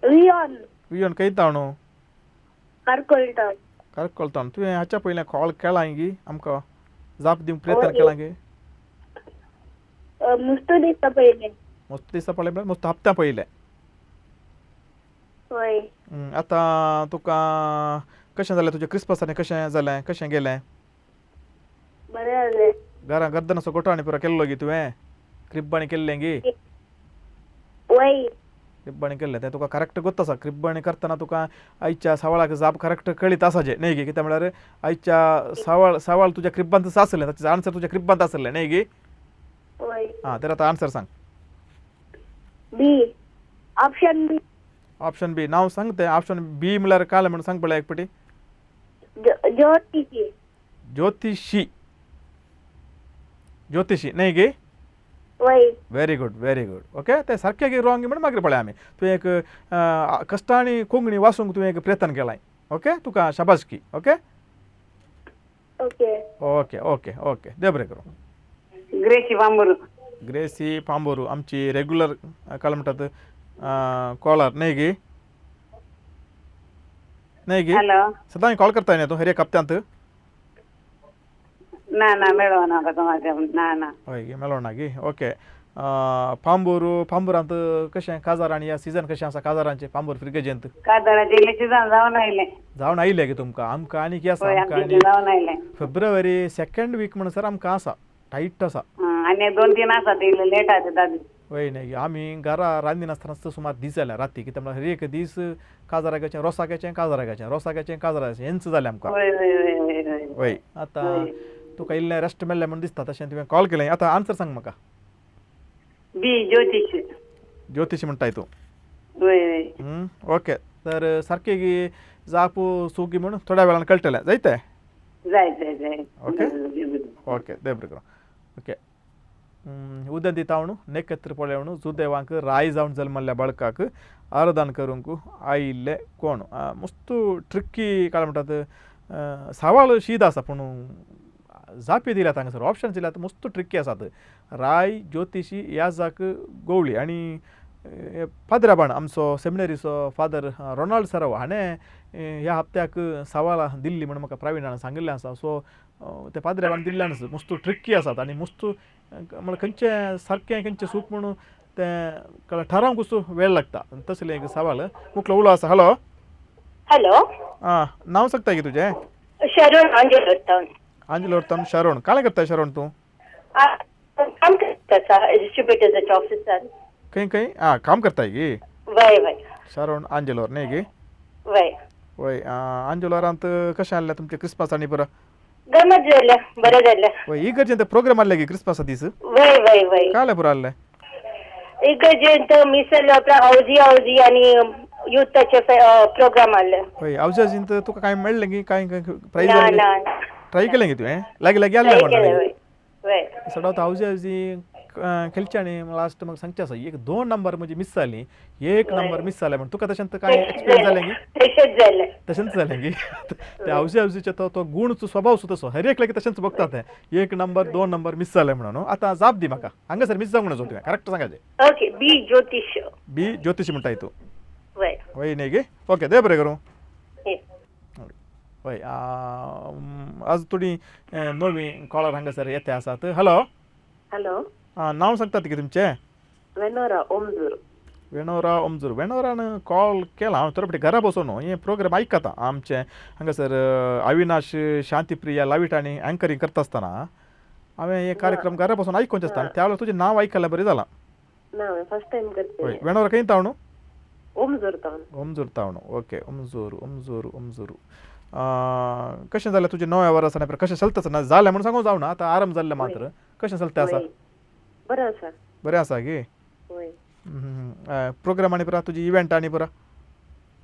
वियॉन. वियॉन खंय ताणू? कारकोल टावन. कारकोल टावन. तुवें हाच्या पयलें कॉल केलां गी आमकां जाप दिवंक प्रयत्न केला गे? मस्त दिसता पयलें. मस्त दिसता पळय म्हळ्यार मस्त हप्त्या पयलें. वय. आतां तुका कशें जालें तुजें क्रिसमस आनी कशें जालें, कशें गेलें? बरें जालें. घरा गर्दन असो गोठो आनी पुरो केल्लो गी तुवें? क्रिब्बाणी केल्लें गी? वय. क्रिब्बाणी केल्लें तें तुका करेक्ट गोत्त आसा. क्रिब्बाणी करतना तुका आयच्या सवाळाक जाप करेक्ट कळीत आसा जे न्ही गी? कित्याक म्हळ्यार आयच्या सवाळ सवाल तुज्या क्रिब्बांत आसलें, ताचें आन्सर तुज्या क्रिब्बांत आसलें न्ही गी? आं, तर आतां आन्सर सांग. B, option B. Option B. नांव सांग तें. ऑप्शन बी म्हळ्यार काल म्हण सांग पळय एक पटी. ज्योतिशी. ज्योतिशी. ज्योतिशी न्ही गे? वय. Very good, very good. Okay, तें सारकें गी रॉंग म्हण मागीर पळय आमी. तुवें एक कश्टांनी कोंकणी वाचूंक तुवें एक प्रयत्न केलाय. ओके, तुका शाबासकी. Okay okay okay okay okay. देव बरें करूं. ग्रेसी बांबूर. ग्रेसी पांबोरू आमची रेगुलर काय म्हणटात कॉलर न्ही गी? न्ही गी? हॅलो. सदांच कॉल करताय न्ही तूं हर एक हप्त्यांत? ना ना, मेळना म्हाका. ना ना. हय गी, मेळना गी. ओके, पांबोरू पांबुरांत कशें काजार आनी ह्या सिजन कशें आसा काजारांचें पांबूर फिरगेजेंत? काजाराचें इल्लें सिजन जावन आयलें. जावन आयलें गे तुमकां? आमकां आनी की आसा आमकां आनी जावन आयलें. फेब्रुवारी सेकंड वीक म्हणसर आमकां आसा, टायट आसा. आनी 2-3 आसा ते इल्ले लेट आसा दादी. वय न्ही, आमी घरा रांदिनासतना सुमार दीस जाले राती. कित्याक म्हळ्यार हर एक दीस काजाराचें रोसाकाचें काजाराचें रोसाकाचें काजाराचें हेंच जालें आमकां. वय वय वय वय वय. आतां तुका इल्लें रेस्ट मेळ्ळें म्हूण दिसता तशें तुवें कॉल केलें. आतां आन्सर सांग म्हाका. बी ज्योतिशी. ज्योतिशी म्हणटाय तूं? वय वय. ओके, तर सारकें गी जाप चूक म्हूण थोड्या वेळान कळटलें जायते. जाय जाय जाय. ओके ओके, देव बरें करूं. ओके, उदंती तावणू नेकत्र पळोवणू सुदेवांक राय जावन जल्मल्ल्या बाळकाक आरदान करूंक आयिल्ले कोण? मस्त ट्रिकी काय म्हणटात सवाल शीद आसा पूण जापी दिल्यात हांगासर ऑप्शन दिल्यात मस्त ट्रिकी आसात. राय ज्योतिशी याजाक गोवळी आनी फादराबाण आमचो सेमिनरीचो फादर रोनाल्ड सराव हाणें ह्या हप्त्याक सवालां दिल्ली म्हण म्हाका प्रवीणान सांगिल्लें आसा. सो ते पाद्रेबान दिल्ल्यान मस्त ट्रिकी आसात आनी मस्त म्हळ्यार खंयचें सारकें खंयचें चूक म्हणून तें थारावंक वेळ लागता तसलें एक सवाल. मुखलो उलो आसा. हॅलो. हॅलो. आं, नांव सांगता की तुजें? शरण आंजेलोर. आंजेलोर तावन शरण. कांय करता शरण तूं? काम करता डिस्ट्रिब्युटर्साच्या ऑफिसान. खंय खंय? आं, काम करताय की? वय वय. शरण आंजेलोर न्ही गी? वय. वय, आंजोलारांत कशें आहलें तुमचें क्रिसमस आनी पुरा? गमत जालें, बरें जालें. वय, इगर्जेंत प्रोग्राम आहले गे क्रिसमसा दीस? वय वय वय. काले पुरा आहले? इगर्जेंत मीस जाल्या उपरांत हावजी हावजी आनी युथाचे प्रोग्राम आहले. वय, हावजी तुका कांय मेळ्ळें गी? कांय प्रायज? ना ना. ट्राय केलें गे तुवें? लागीं लागीं आहलें ट्राय केलें. म्हणून वय वय. सदांच हावजी हावजी खेळचे आनी लास्ट म्हाका सांगचें आसा, एक दोन नंबर म्हजी मिस जाली, एक नंबर मिस जालें म्हण. तुका तशें कांय एक्सपिरियन्स जालें गी? तशेंच जालें. तशेंच जालें गी? ते हावजी हावजीचे तो तो गूण स्वभाव सुद्दां तसो, हर एकल्याक तशेंच बघता तें, एक नंबर दोन नंबर मिस जालें म्हणून. आतां जाप दी म्हाका, हांगासर मिस जावंक ना तुवें, करेक्ट सांगाचें. ओके, बी ज्योतिश. बी ज्योतिश म्हणटाय तूं? वय. वय न्ही गे? ओके, देव बरें करूं. वय, आज थोडी नवी कॉलर हांगासर येते आसात. हॅलो. हॅलो. नांव सांगतात की तुमचें? वेनोरा ओमजूर. वेणोरा ओमजूर. वेणोरान कॉल केला. हांव थोडे घरा बसून हें प्रोग्राम आयकता. आमचें हांगासर अविनाश शांतीप्रिया लाविट आनी अँकरींग करता आसतना हांवें हे कार्यक्रम घरा बसून आयकोंचे आसता आनी त्या वेळार तुजें नांव आयकल्यार बरें जालां. ना, फर्स्ट टायम करते. वय, वेणोरा खंय तावणू? ओमजूर तावन. ओमजूर तावणू, ओके. ओमजूर ओमजूर ओमजूर. कशें जालें तुजें नव्या वर्सा? कशें चलता ना जालें म्हणून सांगूंक जावना, आतां आराम जाल्लें मात्र. कशें चलता आसा? बरें आसा. बरें आसा गे? वय. प्रोग्राम आनी पुरा तुजी इव्हेंट आनी पुरा?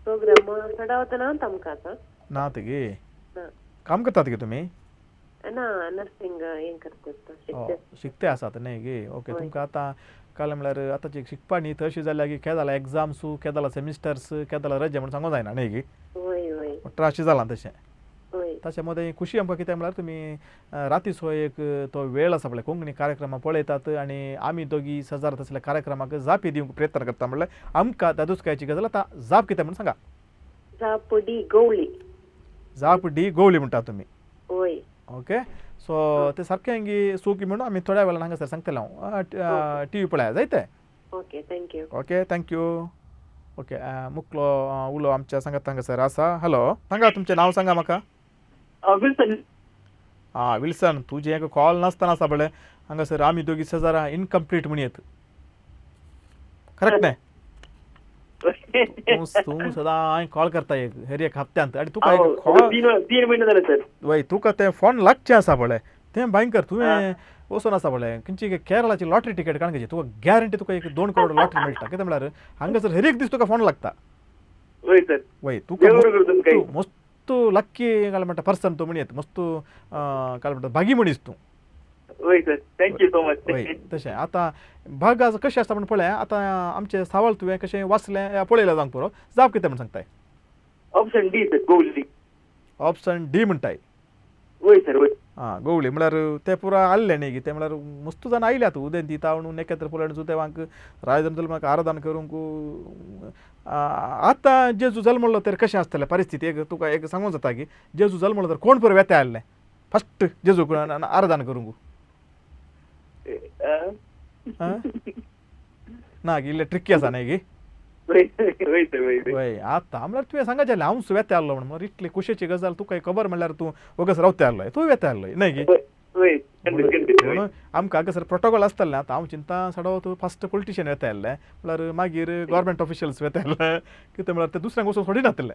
प्रोग्राम सदावत ना आमकां आतां. ना गे? ना. काम करतात गे तुमी? ना, नर्सिंग हें करतात. शिकते आसात न्ही गे? ओके. तुमकां आतां काल म्हणल्यार आतांची शिकपा न्ही तशी जाल्या की केदाला एग्जाम्स, केदाला सेमिस्टर्स, केदाला रजा म्हणून सांगूंक जायना न्ही गे? वय वय. अशें जालां तशें. वय. तशें मदें खुशी आमकां कितें म्हणल्यार तुमी रातीचो एक तो वेळ आसा पळय, कोंकणी कार्यक्रमां पळयतात आनी आमी दोगी सजार तसल्या कार्यक्रमाक जापी दिवंक प्रयत्न करता म्हणल्यार आमकां दादूसकायची गजाल. आतां जाप कितें म्हणून सांगा. जाप डी गवळी. जाप डी गवळी म्हणटा तुमी? वय. ओके, सो ते सारकें गी चूक म्हणून आमी थोड्या वेळान हांगासर सांगतले हांव. टी व्ही पळया जायते. Okay, thank you. Okay, thank you. Okay, मुकलो उलो आमच्या सांगात हांगासर आसा. हॅलो, सांगा तुमचें नांव सांगा म्हाका. विल्सन. आं विल्सन, तुजें एक कॉल नासतना आसा पळय हांगासर आमी दोगी शेजारा इनकम्प्लीट म्हणयेत, करेक्ट न्ही? तूं तूं सदांय कॉल करता एक हर एक हप्त्यांत आनी तुका एक कॉल 3 म्हयने जाले सर. वय, तुका तें फोन लागचें आसा पळय तें भयंकर. तुवें वचून आसा पळय खंयची केरळाची लॉटरी तिकेट काडून तुका गॅरंटी तुका एक 2 करोड लॉटरी मेळटा. कितें म्हणल्यार हांगासर हर एक दीस तुका फोन लागता. वय सर. वय, तुका मस्त लक्की काय म्हणटा पर्सन तूं म्हणयेत, मस्त काय म्हणटा भागी मनीस तूं. वय sir, thank you so much. वय, तशें आतां भाग आज कशें आसता म्हण पळय. आतां आमचें सवाल तुवें कशें वाचलें पळयलें जावंक पुरो. जाप कितें म्हण सांगताय? ऑप्शन डी सर, गवळी. ऑप्शन डी म्हणटाय? वय सर, वय. आं, गवळी म्हणल्यार ते पुरा आसले न्ही ते म्हणल्यार मस्त जाण आयल्यात उदेंती तावणून एकत्र पळोवन जुतेवांक राजन जल्माक आराधन करूंक. आतां जेजू जल्मलो तर कशें आसतलें परिस्थिती एक तुका एक सांगूंक जाता की जेजू जल्मलो तर कोण पुरो वेता आसलें फस्ट जेजूक आराधन करूंक? ना गी, इल्लें ट्रिकी आसा न्ही गी? वय, आतां म्हणल्यार तुवें सांगाचें जालें हांव वेता आसलो म्हणून इतली खुशेची गजाल तुका खबर म्हणल्यार तूं वगस रावते आसलो, तूं वेता आसलो न्ही गी? म्हणून आमकां हांगासर प्रोटोकॉल आसतलें. आतां हांव चिंता सडो तूं फस्ट पॉलिटिशियन वेता आसलें म्हणल्यार मागीर गव्हर्मेंट ऑफिशियल्स वेता आसले, कितें म्हणल्यार ते दुसऱ्यांक वचून सोडिनातलें.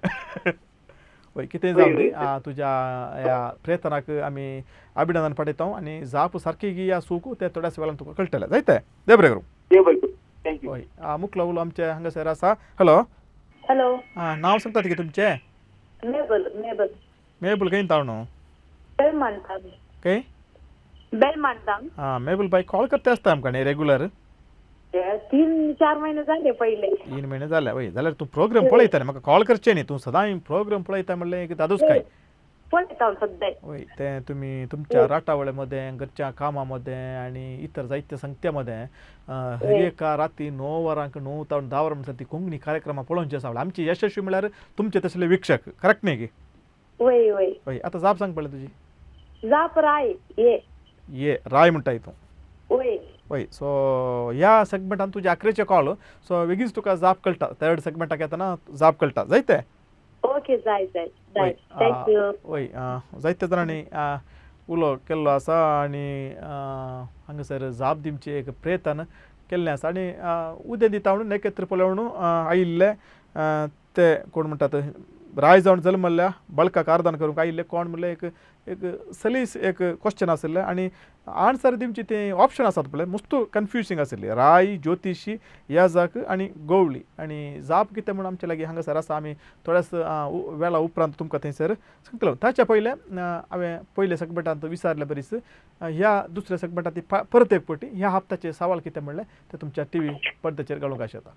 वय, कितें जावं दी, तुज्या ह्या प्रयत्नाक आमी अभिनंदन पाठयता आनी जाप सारकी गी या चूक ते थोड्याच वेळान तुका कळटलें. जायते, देव बरें करूं. देव बरें करूं, thank you. हय, मुकलो उलो आमचे हांगासर आसा. हॅलो. हॅलो. नांव सांगतात की तुमचें? मेबल. मेबल. मेबल खंय तावणू? बेल मानता. खंय? बेल मानता. आं, मेबल बाय कॉल करता आसता आमकां न्ही रेगुलर? 3-4 म्हयने जाले पयले. 3 म्हयने जाले. वय, जाल्यार तूं प्रोग्राम पळयता न्ही, म्हाका कॉल करचें न्ही. तूं सदांय प्रोग्राम पळयता म्हणलें एक दादूस काय. पळयता हांव सद्दां. वय, तें तुमी तुमच्या राटावळे मदें, घरच्या कामां मदें आनी इतर जायत्या संगत्या मदें हर एका राती 9 वरांक 9 तावन 10 वरां म्हणसर ती कोंकणी कार्यक्रमां पळोवची आसा. आमची यशस्वी म्हणल्यार तुमचे तसले वीक्षक, करेक्ट न्ही गी? वय वय. वय, आतां जाप सांग पळय तुजी. जाप राय. ये ये राय म्हणटाय तूं? वय वय. सो ह्या सेगमेंटान तुजे आखरेचे कॉल, सो बेगीच तुका जाप कळटा. थर्ड सेगमेंटाक येतना जाप कळटा. जायते? ओके, जाय जाय जाय, thank you. वय, जायते जाणांनी उलो केल्लो आसा आनी हांगासर जाप दिवची एक प्रयत्न केल्लें आसा आनी उदें दिता म्हणून एकत्र पळोवन आयिल्ले ते कोण म्हणटात राय जावन जल्मल्ल्या बळकाक आर्दान करूंक आयिल्ले कोण म्हणल्यार एक एक सलीस एक क्वेश्चन आशिल्लें आनी आन्सर दिवची ते ऑप्शन आसात पळय मस्त कन्फ्युजींग आशिल्ली. राय, ज्योतिशी, याजक आनी गोवली. आनी जाप कितें म्हूण आमचे लागीं हांगासर आसा, आमी थोड्याच वेळा उपरांत तुमकां थंयसर सांगतलो. ताच्या पयलें हांवें पयल्या सेगमेंटांत विचारले बरीच ह्या दुसऱ्या सेगमेंटांत ती परत एक फावटी ह्या हप्त्याचे सवाल कितें म्हणलें तें तुमच्या टी व्ही पडद्याचेर घालूंक आशेता.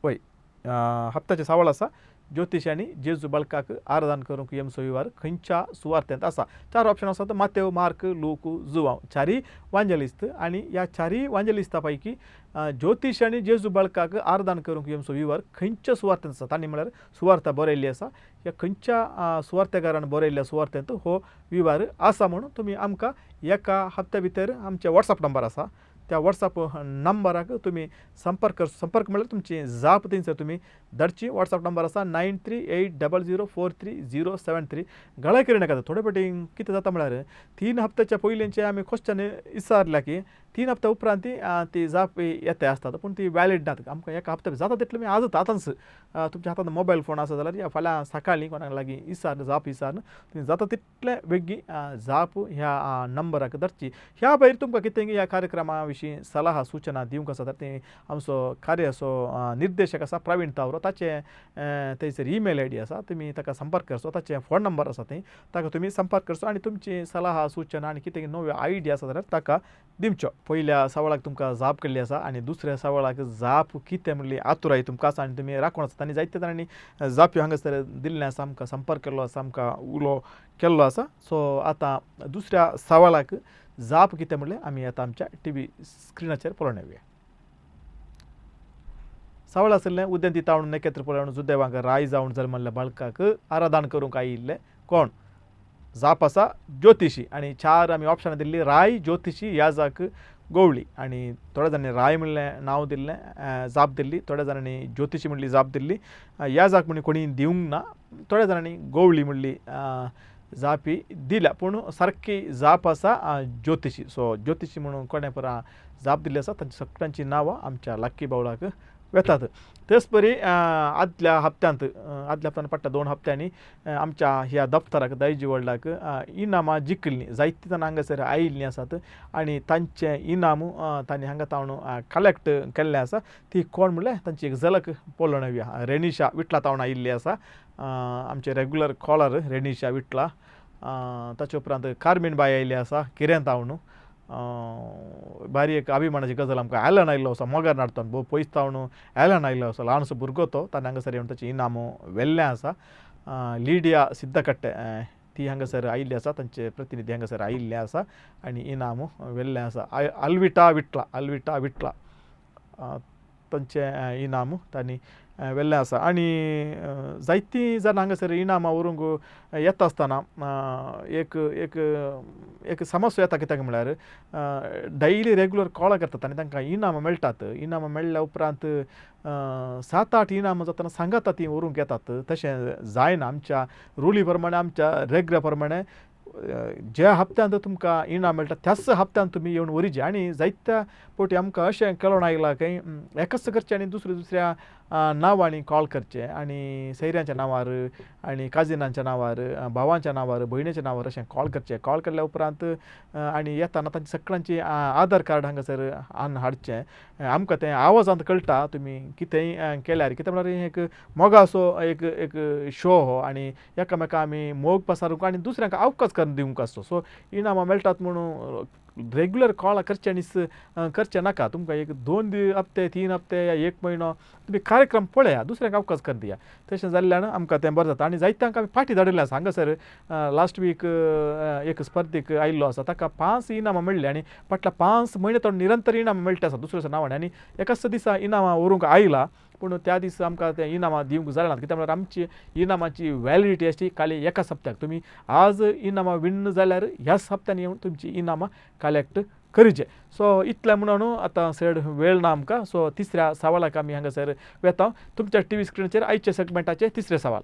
पळय हप्त्याचे सवाल आसा ज्योतिश आनी जेजू बालकाक आराधन करूंक यमसो विवार खंयच्या सुवार्तेंत आसा. चार ऑप्शन आसात, मातेव, मार्क, लूक, जुवांव. चारीय वांजेलिस्त आनी ह्या चारीय वांजेलिस्ता पैकी ज्योतिश आनी जेजू बालकाक आराधन करूंक यमसो विवार खंयच्या सुवार्तेंत आसा. तांणी म्हळ्यार सुवार्ता बरयल्ली आसा, ह्या खंयच्या सुवार्तेकारान बरयल्ल्या सुवार्तेंत हो विवार आसा म्हणून तुमी आमकां एका हप्त्या भितर आमचे वॉट्सएप नंबर आसा त्या वॉट्सएप नंबराक तुमी संपर्क संपर्क म्हळ्यार तुमची जाप थंयसर तुमी धाडची. वॉट्सएप नंबर आसा 9380043073. गळाय करी नाका. थोडे फावटी कितें जाता म्हळ्यार 3 हप्त्याच्या पयलींचे आमी क्वेश्चन विचारल्या की 3 हप्त्या उपरांत ती जाप येता आसतात, पूण ती वॅलीड नात. आमकां एका हप्त्या जाता तितलें आमी आजच आतांच तुमच्या हातांत मोबायल फोन आसा जाल्यार या फाल्यां सकाळीं कोणाक लागीं विचार जाप विचारून तुमी जाता तितलें बेगीन जाप ह्या नंबराक धाडची. ह्या भायर तुमकां कितें ह्या कार्यक्रमा विशीं सलाह सुचना दिवंक आसा तर ते आमचो कार्याचो निर्देशक आसा प्रवीण तावरो, ताचे थंयसर ईमेल I D आसा, तुमी ताका संपर्क करचो. ताचे फोन नंबर आसा थंय, ताका तुमी संपर्क करचो आनी तुमची सलाह सुचना आनी कितें नव्यो आयडिया आसा जाल्यार ताका दिवच्यो. पयल्या सवालाक तुमकां जाप केल्ली आसा आनी दुसऱ्या सवालाक जाप कितें म्हणली आतुराय तुमकां आसा आनी तुमी राखून आसात आनी जायते जाणांनी जाप्यो हांगासर दिल्लें आसा, आमकां संपर्क केल्लो आसा, आमकां उलो केल्लो आसा. सो आतां दुसऱ्या सवालाक जाप कितें म्हणलें आमी आतां आमच्या टी व्ही स्क्रिनाचेर पळोवन येवया. सवाल आशिल्लें उद्यंती तावण नखेत्र पळोवन जुदेवांक राय जावन जल्मल्ल्या बाळकाक आराधन करूंक आयिल्लें कोण? जाप आसा ज्योतिशी. आनी चार आमी ऑप्शनां दिल्ली, राय, ज्योतिशी, याजक, गोवळी. आनी थोड्या जाणांनी राय म्हणलें नांव दिल्लें जाप दिल्ली, थोड्या जाणांनी ज्योतिशी म्हणली जाप दिल्ली, याजक म्हणून कोणी दिवंक ना, थोड्या जाणांनी गोवळी म्हणली जापी दिल्या, पूण सारकी जाप आसा ज्योतिशी. सो ज्योतिशी म्हणून कोणें परा जाप दिल्ली आसा तांची सगळ्यांची नांवां आमच्या लाक्की बावळाक वेतात. तेच परी आदल्या हप्त्यांत आदल्या हप्त्यान पडटा 2 हप्त्यांनी आमच्या ह्या दप्तराक दायजी वर्ल्डाक इनामां जिखल्लीं, जायतीं जाणां हांगासर आयिल्लीं आसात आनी तांचें इनाम तांणी हांगा तावन कलेक्ट केल्लें आसा. ती कोण म्हणल्यार तांची एक झलक पळोवन येवया. रेनिशा विटला तावन आयिल्ली आसा, आमचे रेगुलर कॉलर रेनिशा विटला. ताचे उपरांत कार्मीन बाय आयिल्ली आसा किरें तावन. बारी एक अभिमानाची गजाल आमकां एलन आयिल्लो आसा मोगार नाडतो भोव पयस तावन एलन आयिल्लो आसा, ल्हानसो भुरगो तो, ताणें हांगासर येवन ताचें इनाम व्हेल्लें आसा. लिडिया सिद्धकट्टे ती हांगासर आयिल्ली आसा, तांचे प्रतिनिधी हांगासर आयिल्ले आसा आनी इनाम व्हेल्लें आसा. अल्विटा विटला, अल्विटा विटला तांचें इनाम तांणी व्हेल्लें आसा. आनी जायतीं जाणां हांगासर इनामां व्हरूंक येता आसतना एक एक एक समस्या येता कित्याक म्हळ्यार डेली रेगुलर कॉलां करतात आनी तांकां इनामां मेळटात. इनामां मेळ्ळ्या उपरांत 7-8 इनामां जातना सांगाता तीं व्हरूंक येतात, तशें जायना. आमच्या रुली प्रमाणे आमच्या रेगुलर प्रमाणे ज्या हप्त्यांत तुमकां इनाम मेळटा त्याच हप्त्यांत तुमी येवन व्हरीचे. आनी जायत्या फावटी आमकां अशें कळोन आयलां की एकच करचें आनी दुसऱ्या दुसऱ्या नांवांनी कॉल करचें आनी सैऱ्यांच्या नांवार आनी काजिनांच्या नांवार, भावांच्या नांवार, भयणीच्या नांवार अशें कॉल करचें. कॉल केल्या उपरांत आनी येताना तांचे सगळ्यांची आधार कार्ड हांगासर हाडून हाडचें. आमकां तें आवाजांत कळटा तुमी कितेंय केल्यार, कितें म्हळ्यार एक मोगाचो एक एक शो हो आनी एकामेका आमी मोग पसारूंक आनी दुसऱ्यांक अवकाश करून दिवंक आसतो. सो इनामां मेळटात म्हणून रेगुलर कॉल करच्यांनीच करचें नाका. तुमकां एक 2 हप्ते 3 हप्ते या 1 म्हयनो तुमी कार्यक्रम पळया, दुसऱ्यांक अवकाश करून दिया. तशें जाल्ल्यान आमकां तें बरें जाता. आनी जायत्यांक आमी फाटीं धाडिल्लें आसा. हांगासर लास्ट वीक एक स्पर्धेक आयिल्लो आसा, ताका 5 इनामां मेळ्ळीं आनी फाटल्या 5 म्हयने तो निरंतर इनामां मेळटा आसा दुसऱ्या नांवान. आनी एकाच दिसा इनामां व्हरूंक आयला, पूण त्या दिसा आमकां तें इनामां दिवंक जालें ना. कित्याक म्हळ्यार आमची इनामाची वॅलिडिटी आसची खाली एका सप्त्याक. तुमी आज इनामां विन्न जाल्यार ह्याच सप्त्यान येवन तुमची इनामां कलेक्ट करीचे. सो इतलें म्हणून आतां चड वेळ ना आमकां. सो तिसऱ्या सवालाक आमी हांगासर वेता. तुमच्या टी व्ही स्क्रिनाचेर आयच्या सेगमेंटाचें तिसरें सवाल.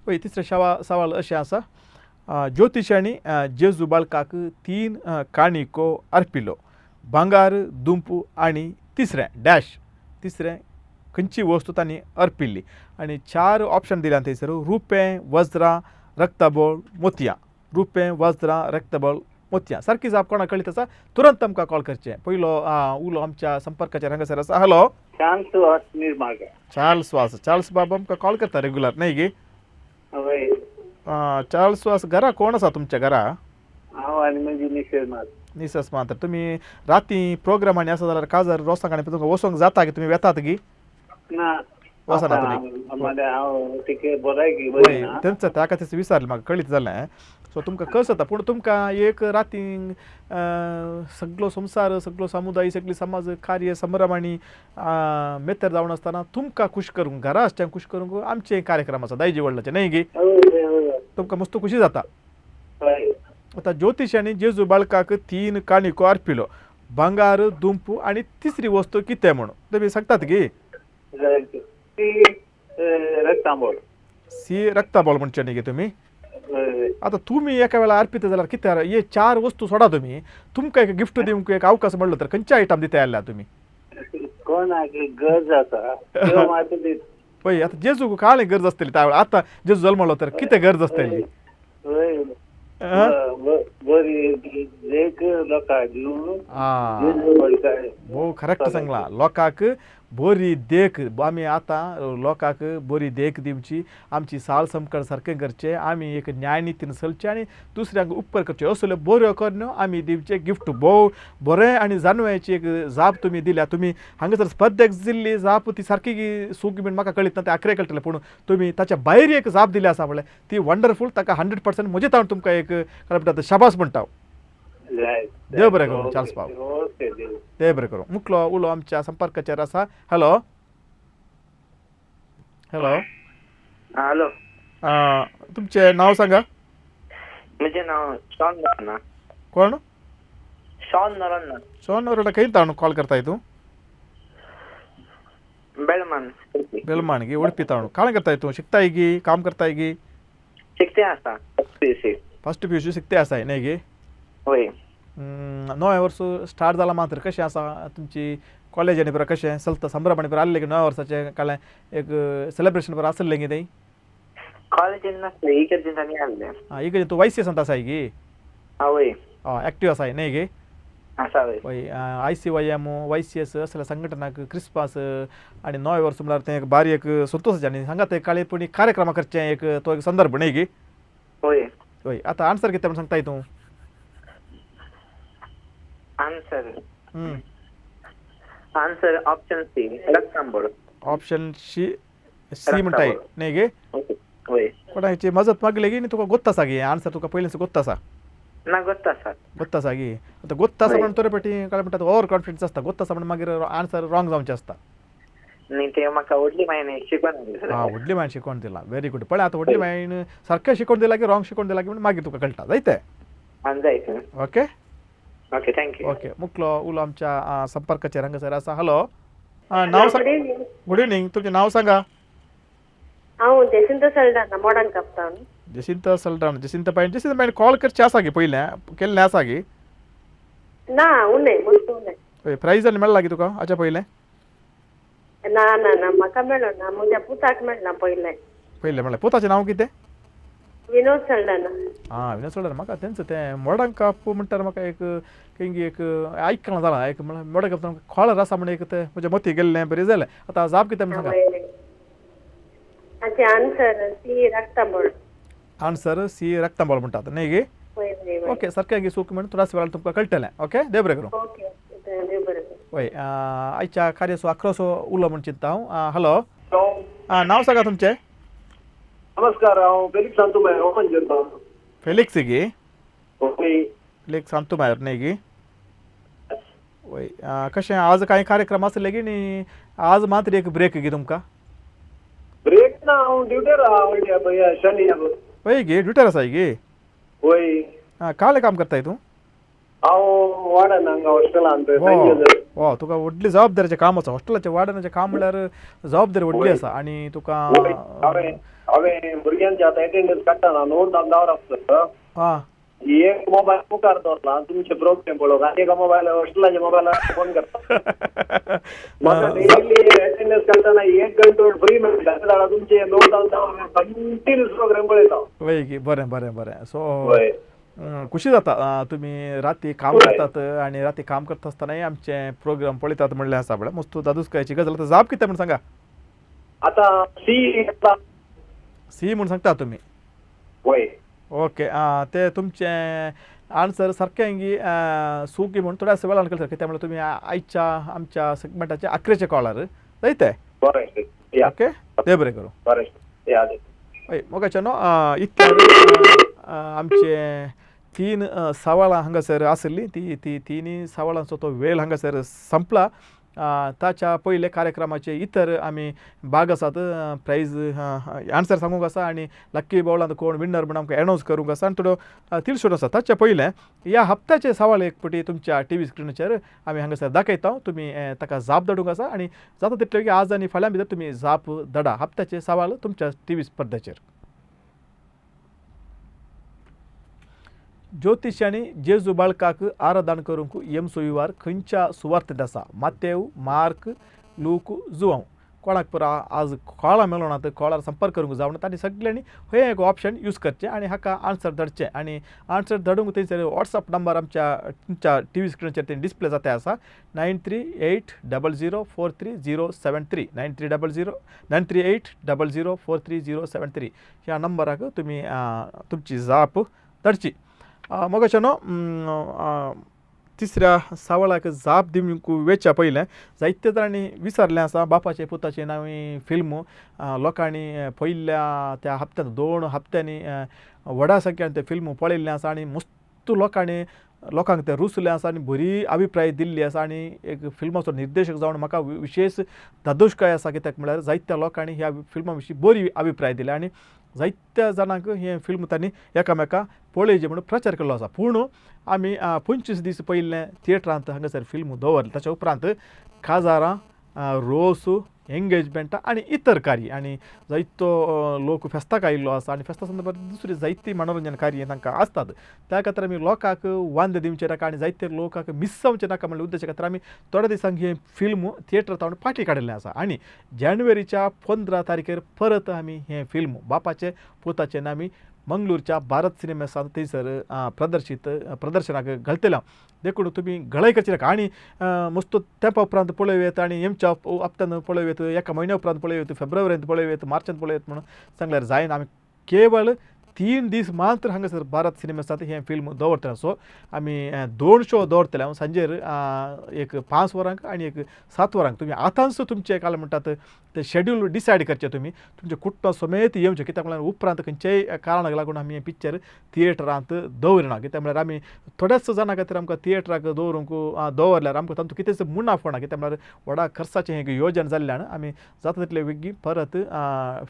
पळय तिसरें सवाल अशें आसा, ज्योतिशांनी जेजू बाळकाक 3 काणिको अर्पिलो, भांगार, दुंपू आनी तिसरें डॅश, तिसरें खंयची वस्तू तांणी अर्पिल्ली. आनी 4 ऑप्शन दिल्या थंयसर, रुपें, वज्रां, रक्तबोळ, मोतयां. रुपें, वज्रां, रक्तबोळ, मोतयां. सारकी जाप कोणाक कळीत आसा तुरंत आमकां कॉल करचें. पयलो उलो आमच्या संपर्काचेर हांगासर आसा. हॅलो, चार्ल्स वास निर्माग. चार्ल्स वास, चार्ल्स बाब आमकां कॉल करता रेगुलर न्ही गे? वय. चार्ल्स वास, घरा कोण आसा तुमच्या घरा? हांव आनी म्हजी मिसेस मात. मिसेस मात्र. तुमी राती प्रोग्राम आनी आसा जाल्यार काजार रोसांक आनी तुमकां वचोंक जाता की तुमी वेतात गी? ना, वचना तुमी. हांव तिके बरायकी. वय, तेंच ताका तेच विचारलें, म्हाका कळीत जालें. सो तुमकां कस जाता, पूण तुमकां एक राती सगलो संवसार, सगलो समुदाय, सगली समाज कार्य संभ्रम आनी मेतर जावन आसतना तुमकां खूश करूंक, घरा आसच्यांक खूश करूंक आमचे कार्यक्रम आसा दायजी वडलाचे न्ही गे? तुमकां मस्त खुशी जाता. आतां ज्योतिशांनी जेजू बाळकाक 3 काणिको अर्पिलो, भांगार, दुंपू आनी तिसरी वस्तू कितें म्हणून तुमी सांगतात गी? रक्तांबोळ. सी रक्ताबोळ म्हणचे न्ही गे तुमी? आतां तुमी एका वेळार अर्पिता जाल्यार कितें हे 4 वस्तू सोडा तुमी, तुमकां एक गिफ्ट दिवंक एक अवकाश म्हणलो तर खंयचे आयटम दिता आयल्या तुमी? कोणाक गरज आसा पळय आतां जेजूक काळी गरज आसतली त्या वेळार, आतां जेजू जल्मलो तर कितें गरज आसतली? बरी देख लोकांक दिवन. भोव करेक्ट सांगला, लोकांक बरी देख. आमी आतां लोकांक बरी देख दिवची, आमची साल समकण सारकें करचें, आमी एक न्यायनितीन चलचें आनी दुसऱ्यांक उपकार करचें, असल्यो बऱ्यो करण्यो आमी दिवचें गिफ्ट. भोव बरें आनी जानव्याची एक जाप तुमी दिल्या. तुमी हांगासर स्पर्धेक दिल्ली जाप ती सारकी चूक बीन म्हाका कळीत ना, तें आखरे कळटलें, पूण तुमी ताच्या भायर एक जाप दिली आसा म्हळ्यार ती वंडरफूल. ताका 100% म्हजे तावन तुमकां एक म्हणटा शाबास म्हणटा. देव बरें करूं चार्ल्स बाब, देव बरें करूं. मुखलो उलो आमच्या संपर्काचेर आसा. हॅलो, हॅलो, हॅलो, तुमचें नांव सांगा. म्हजें नांव शॉन नोरोन्हा. कोण? शॉन नोरोन्हा. शॉन नोरोन्हा, खंय ताणून कॉल करताय तूं? बेलमान. बेलमान गी, उडपी ताणून. काय करताय तूं, शिकताय गी, काम करताय गी? शिकते आसा, फर्स्ट पी यू सी शिकते आसाय न्ही गे? वय. नव्या वर्स स्टार्ट जाला मात्र कशें आसा तुमची कॉलेज आनी बरें कशें चलता संभ्रम आनी बरें आसलें की नव्या वर्साचें कालें एक सेलेब्रेशन बरें आसलें की तें? कॉलेजीन नासलें, इगर्जेन आनी आसलें. आं, इगर्जेन तूं वायस आसा आसाय गी? आं वय. आं, एक्टीव आसाय न्ही गे? आसा वय. वय. ICYM, YCS असल्या संघटनाक क्रिस्पास आनी नव्या वर्स म्हळ्यार तें एक बारी एक संतोशाचें आनी हांगा तें काळे पूण कार्यक्रमां करचें एक तो एक संदर्भ न्ही गे? वय. वय. आतां आन्सर कितें म्हूण सांगताय तूं? आन्सर, आन्सर ऑप्शन सी, रक्तांबोळ. ऑप्शन सी, सी म्हणटाय न्ही गे? वय. कोणाची मजत मागली गी तुका गोत्त आसा गे आन्सर, तुका पयलींच गोत्त आसा? ना, गोत्त आसा. गोत्त आसा गी. आतां गोत्त आसा म्हणून तोरे पेटी काय म्हणटात ओवर कॉन्फिडन्स आसता, गोत्त आसा म्हणून मागीर आन्सर रॉंग जावचें आसता. न्ही, तें म्हाका व्हडली मायन शिकोवन दिलां. आं, व्हडली मायन शिकोवन दिलां, व्हेरी गूड. पळय आतां व्हडली मायन सारकें शिकोवन दिलां की रॉंग शिकोवन दिलां की म्हणून मागीर तुका कळटा जायते. आं, जायते. Okay okay, thank you. Okay, मुखलो उलो आमच्या संपर्काचेर हांगासर आसा. हॅलो, नांव सांग. गुड इवनींग, तुमचें नांव सांगा. हांव जसिंत सल्डाना, मोडान कापतान. जसिंत सल्डाना, जसिंत पायण, जसिंत पायण कॉल करचें आसा गे पयलें केल्लें आसा गे? ना, उन्हें मस्त उन्हें. हय, प्रायज आनी मेळ्ळा गे तुका हाच्या पयलें? ना ना ना, म्हाका मेळो ना, म्हज्या पुताक मेळना पयलें. पयलें मेळ्ळें. पुताचें नांव कितें? विनोद सल्डाना. आं, विनोद सल्डाना. म्हाका तेंच तें मोडांक काप म्हणटार म्हाका एक खंय एक आयकलां जालां, एक म्हळ्यार मोडांक काप कॉलर आसा म्हण एक तें म्हज्या मती गेल्लें, बरें जालें. आतां जाप कितें म्हण सांगा. हाचें आन्सर सी, रक्तांबोळ. आन्सर सी, रक्तांबोळ म्हणटात न्ही गे? ओके, सारकें गे, चूक म्हण थोड्याच वेळान तुमकां कळटलें. ओके, देव बरें करूं. ओके, देव बरें करूं. वय, आयच्या कार्याचो आक्रोसो उलो म्हण चिंता हांव. हॅलो, आं, नांव सांगा तुमचें. नमस्कार, हांव फेलिक्स सांतुमायर, ओपन करता. फेलिक्स गे? ओके. फेलिक्स सांतुमायर न्ही गे? वय. कशें आज कांय कार्यक्रम आसले गी न्ही? आज मात्र एक ब्रेक गे तुमकां? ब्रेक ना, हांव ड्युटेर आहा शनी. वय गे, ड्युटेर आसाय गे? वय. आं, कालें काम करताय तूं? हांव वार्डन हांगा हॉस्टेलांत. वा, तुका व्हडली जबाबदारीचें काम आसा. हॉस्टेलाचें वार्डनाचें काम म्हणल्यार जबाबदारी व्हडली आसा. आनी तुका हांवें भुरग्यांचे आतां एटेंडन्स काडटना नोट दवरप. हां, एक मोबायल मुखार दवरला तुमचे प्रोग्राम पळोवंक आनी एका मोबायल हॉस्टेलाच्या मोबायलार फोन करता. म्हाका डेली एटेंडन्स काडटना एक घंटो फ्री मेळटा, जाल्यार तुमचे नोट कंटिन्यूस प्रोग्राम पळयता. वय की, बरें बरें बरें. सो खुशी जाता तुमी राती काम करतात आनी राती काम करता आसतनाय आमचे प्रोग्राम पळयतात म्हणलें आसा. म्हळ्यार मस्त दादूसकायची गजाल. आतां जाप कितें म्हूण सांगा. आतां सी सी म्हूण सांगता तुमी? वय. ओके, ते तुमचें आन्सर सारकें की सुकी म्हूण थोड्या वेळान कळटा. कित्याक म्हणल्यार तुमी आयच्या आमच्या सेगमेंटाचे आखरेचे कॉलर जायते. बरें, ओके, देव बरें करूं. बरें, हय मोगाच्या न्हू, इतल्यान आमचे 3 सवालां हांगासर आसली. ती ती तिनूय सवालांचो तो वेळ हांगासर संपला. ताच्या पयले कार्यक्रमाचे इतर आमी भाग आसात. प्रायज आन्सर सांगूंक आसा आनी लक्की बावलांत कोण विनर म्हूण आमकां एनावन्स करूंक आसा आनी थोड्यो तिळसोड आसा. ताच्या पयलें ह्या हप्त्याचे सवाल एक पटी तुमच्या टी व्ही स्क्रिनाचेर आमी हांगासर दाखयता. तुमी ताका जाप धाडूंक आसा आनी जाता तितले बेगीन आज आनी फाल्यां भितर तुमी जाप धाडा. हप्त्याचे सवाल तुमच्या टी व्ही स्पर्धेचेर. ज्योतिशांनी जेजू बाळकाक आराधन करूंक येमसो विवार खंयच्या सुवार्तेंत आसा? मातेव, मार्क, लूक, जुवांव. कोणाक पुरा आज कॉळां मेळना तर कॉळार संपर्क करूंक जावना, तांणी सगळ्यांनी हें एक ऑप्शन यूज करचें आनी हाका आन्सर धाडचें. आनी आन्सर धाडूंक थंयसर वॉट्सएप नंबर आमच्या तुमच्या टी व्ही स्क्रिनाचेर थंय डिस्प्ले जाता आसा. 938 00 43 073 9300 938 00 43 073 ह्या नंबराक तुमी तुमची जाप धाडची. मोगाच्या न्हू, तिसऱ्या सवालाक जाप दिवंक वेच्या पयलें जायते जाणांनी विसरलें आसा बापाचे पुताचे नवी फिल्म लोकांनी पयल्या त्या हप्त्यांत 2 हप्त्यांनी व्हडा संख्यान तें फिल्म पळयल्लें आसा आनी मस्त लोकांनी लोकांक तें रुचलें आसा आनी बरी अभिप्राय दिल्ली आसा. आनी एक फिल्माचो निर्देशक जावन म्हाका विशेश धादोशकाय आसा, कित्याक म्हळ्यार जायत्या लोकांनी ह्या फिल्मा विशीं बरी अभिप्राय दिले आनी जायत्या जाणांक हें फिल्म तांणी एकामेका पळयचें म्हणून प्रचार केल्लो आसा. पूण आमी 25 दीस पयलें थिएटरांत हांगासर फिल्म दवरलें. ताच्या उपरांत काजारां, रोस, एंगेजमेंटां आनी इतर कार्य आनी जायतो लोक फेस्ताक आयिल्लो आसा आनी फेस्ता संदर्भात दुसरी जायती मनोरंजन कार्य तांकां आसतात. त्या खातीर आमी लोकांक वांदे दिवचे नाका आनी जायते लोकांक मिस्सावचें नाका म्हणल्या उद्देशा खातीर आमी थोड्या दिसांक हें फिल्म थिएटर तावन फाटीं काडिल्लें आसा. आनी जानेवारीच्या 15 तारखेर परत आमी हें फिल्म बापाचे पुताचे आमी मंगळूरच्या भारत सिनेमासांत थंयसर प्रदर्शीत प्रदर्शनाक घालतले. देखून तुमी घळय करचे नाका आनी मस्त तेंपा उपरांत पळोवं आनी हेमच्या हप्त्यान पळोवं, एका म्हयन्या उपरांत पळोवं, फेब्रुवारींत पळोवं, मार्चांत पळोवं म्हणून सांगल्यार जायना. आमी केवळ 3 दीस मात्र हांगासर भारत सिनेमासांत हें फिल्म दवरतले. सो आमी 2 शो दवरतले. हांव सांजेर एक 5 वरांक आनी एक 7 वरांक. तुमी आतांच तुमचें काल म्हणटात ते शेड्यूल डिसायड करचें. तुमी तुमचें कुटुंबा समेत येवचें, कित्याक म्हळ्यार उपरांत खंयच्याय कारणाक लागून आमी हें पिक्चर थिएटरांत दवरिना. कित्याक म्हळ्यार आमी थोड्याच जाणां खातीर आमकां थिएटराक दवरूंक दवरल्यार आमकां तातूंत कितेंच मुनाफो ना. कित्याक म्हळ्यार व्हडा खर्चाचें हें योजन जाल्ल्यान आमी जाता तितले बेगीन परत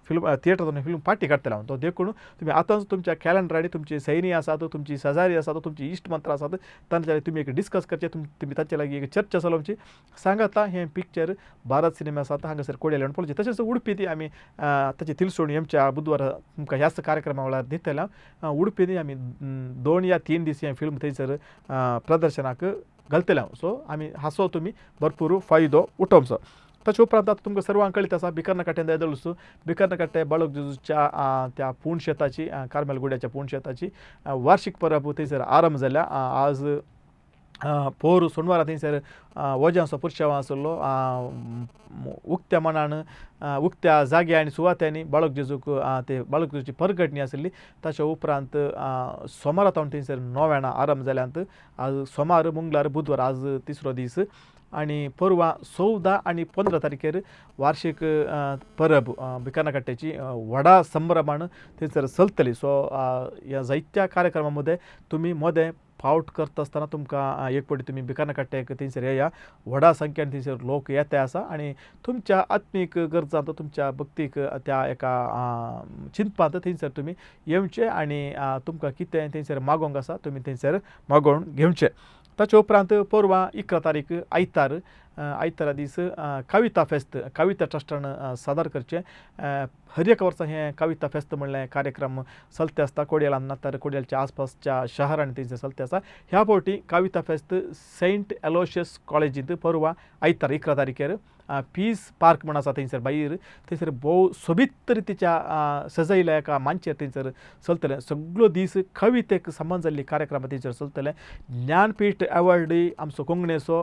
फिल्म थिएटरांत फिल्म फाटीं काडटले. हांव तो देखून तुमी आतांच तुमच्या कॅलेंडरांनी तुमची सैनी आसात, तुमची शेजारी आसात, तुमची इश्ट मंत्र आसात, तांच्या लागीं तुमी एक डिस्कस करचें, तुमी तांचे लागीं एक चर्चा चलोवची. सांगाता हें पिक्चर भारत सिनेमा आसात हांगासर कोडयेल पळोवचें. तशेंच उडपी ती आमी ताची तिलसोणी आमच्या बुधवार तुमकां ह्याच कार्यक्रमा वेळार दितले. उडपी ती आमी 2 या 3 दीस हें फिल्म थंयसर प्रदर्शनाक घालतले. सो आमी हाचो तुमी भरपूर फायदो उठोवचो. ताचे उपरांत आतां तुमकां सर्वांक कळीत आसा बिकर्णकाट्यान देदळसू बिकर्णकाटे बाळक जेजूच्या त्या पूण शेताची कार्मेल गुड्याच्या पूण शेताची वार्षिक परब थंयसर आरंभ जाल्या. आज पोर सोनवारा थंयसर वोज्यांचो पुरशांव आसलो. उक्त्या मनान उक्त्या जाग्या आनी सुवात्यांनी बाळक जेजूक ते बाळक जेजूची परगटणी आसली. ताच्या उपरांत सोमारा तावन थंयसर नोवेणां आरंभ जाल्यांत. आज सोमार, मंगळार, बुधवार, आज तिसरो दीस. आनी परवां 14 आनी 15 तारखेर वार्षिक परब भिकानाकाट्याची व्हडा संभ्रमान थंयसर चलतली. सो ह्या जायत्या कार्यक्रमा मदें तुमी मदें फावट करता आसतना तुमकां एक फावटी तुमी भिकानाकाट्याक थंयसर येया. व्हडा संख्येन थंयसर लोक येता आसा आनी तुमच्या आत्मीक गरजांत तुमच्या भक्तीक त्या एका चिंतपांत थंयसर तुमी येवचें आनी तुमकां कितें थंयसर मागोवंक आसा तुमी थंयसर मागोवन घेवचें. ताचे उपरांत परवां 11 तारीख आयतार आयतारा दीस कविता फेस्त कविता ट्रस्टान सादर करचें. हर एक वर्सा हें कविता फेस्त म्हणलें कार्यक्रम चलते आसता कोडियालान ना तर कोडियालच्या आसपासच्या शहरांनी थंयसर चलते आसा. ह्या फावटी कविता फेस्त सेंट एलोशियस कॉलेजींत परवां आयतार 11 तारखेर पीस पार्क म्हण आसा थंयसर भायर थंयसर भोव सोबीत रितीच्या सजयल्या एका मांचेर थंयसर चलतलें. सगळो दीस कवितेक संबंद जाल्ली कार्यक्रम थंयसर चलतले. ज्ञानपीठ एवॉर्डी आमचो कोंकणीचो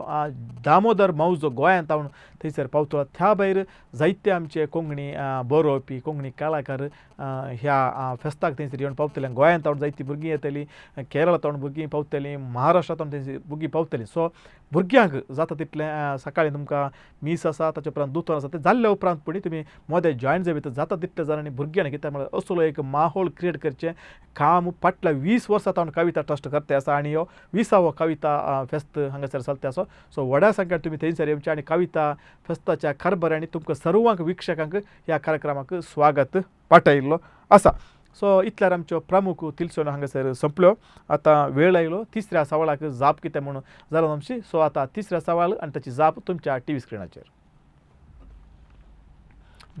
दामोदर मावजो गोंयांत हांव थंयसर पावतलो. त्या भायर जायते आमचे कोंकणी बरोवपी कोंकणी कलाकार ह्या फेस्ताक थंयसर येवन पावतले. गोंयांत हांव जायतीं भुरगीं येतलीं, केरळांत भुरगीं पावतलीं, महाराष्ट्रांत थंयसर भुरगीं पावतलीं. सो भुरग्यांक जाता तितलें सकाळीं तुमकां मीस आसा ताचे उपरांत दुतोर आसा तें जाल्ल्या उपरांत पुणी तुमी मोदें जॉयन जायत जाता तितले जाणांनी भुरग्यांनी कित्याक म्हळ्यार असलो एक माहोल क्रिएट करचें काम फाटल्या 20 वर्सां तावन कविता ट्रस्ट करते आसा आनी ह्यो 20वो कविता फेस्त हांगासर चलते आसा. सो व्हडा संख्येन तुमी थंयसर येवचें आनी कविता फेस्ताच्या कारभारांनी तुमकां सर्वांक वीक्षकांक ह्या कार्यक्रमाक स्वागत पाठयल्लो आसा. सो इतल्यार आमच्यो प्रमुख तिलसणो हांगासर सोंपल्यो. आतां वेळ आयलो तिसऱ्या सवालाक जाप कितें म्हणून जालो आमची. सो आतां तिसऱ्या सवाल आनी ताची जाप तुमच्या टीव्ही स्क्रिनाचेर.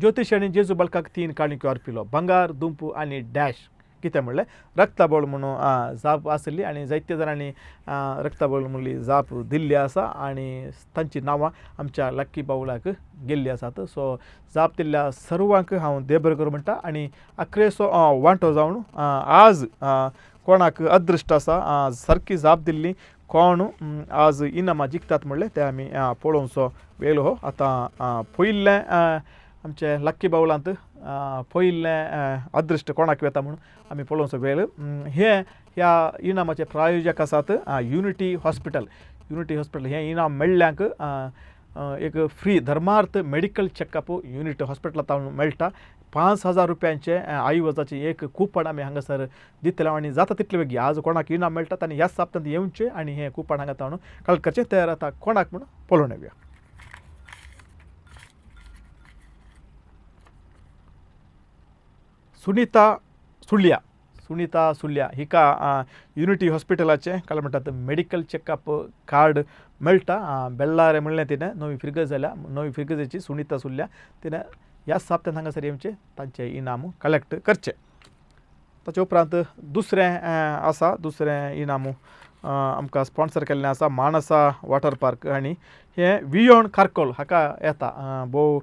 ज्योतिश आनी जेजू बालकाक 3 काणक्यो अर्पिलो, भांगार, दुंपू आनी डॅश कितें म्हणलें रक्ताबळ म्हणून जाप आसली आनी जायते जाणांनी रक्ताबळ म्हणली जाप दिल्ली आसा आनी तांची नांवां आमच्या लक्की बावलाक गेल्ली आसात. सो जाप दिल्ल्या सर्वांक हांव देव बरें करूं म्हणटा आनी अखरेचो वांटो जावन आज कोणाक अदृश्ट आसा सारकी जाप दिल्ली कोण आज इनामां जिखतात म्हणलें तें आमी पळोवचो वेळ हो. आतां पयिल्लें आमचे लक्की बावलांत पयिल्लें अदृश्ट कोणाक वता म्हणून आमी पळोवचो वेळ. हे ह्या इनामाचे प्रायोजक आसात युनिटी हॉस्पिटल. युनिटी हॉस्पिटल हें इनाम मेळ्ळ्यांक एक फ्री धर्मार्थ मेडिकल चॅकअप युनिटी हॉस्पिटलांत मेळटा. 5000 रुपयांचे आयुर्वेदाचें एक कुपन आमी हांगासर दितले आनी जाता तितले बेगीन आज कोणाक इनाम मेळटा आनी ह्याच सप्तांत येवचें आनी हें कुपन हांगा ताणून कलेक्ट करचें. तयार आतां कोणाक म्हूण पळोवन येवया. सुनीता सुळ्या, सुनीता सुळ्या हिका युनिटी हॉस्पिटलाचें काल म्हणटात मेडिकल चॅकअप कार्ड मेळटा. बेल्लारे म्हणलें तिणें नवी फिरगज जाल्या, नवी फिरगजेची सुनीता सुळ्या तिणें ह्या सप्तांत हांगासर येवचें तांचें इनाम कलेक्ट करचें. ताचे उपरांत दुसरें आसा, दुसरें इनाम आमकां स्पॉन्सर केल्लें आसा मानसा वॉटर पार्क आनी हें वियोण कारकोल हाका येता. भोव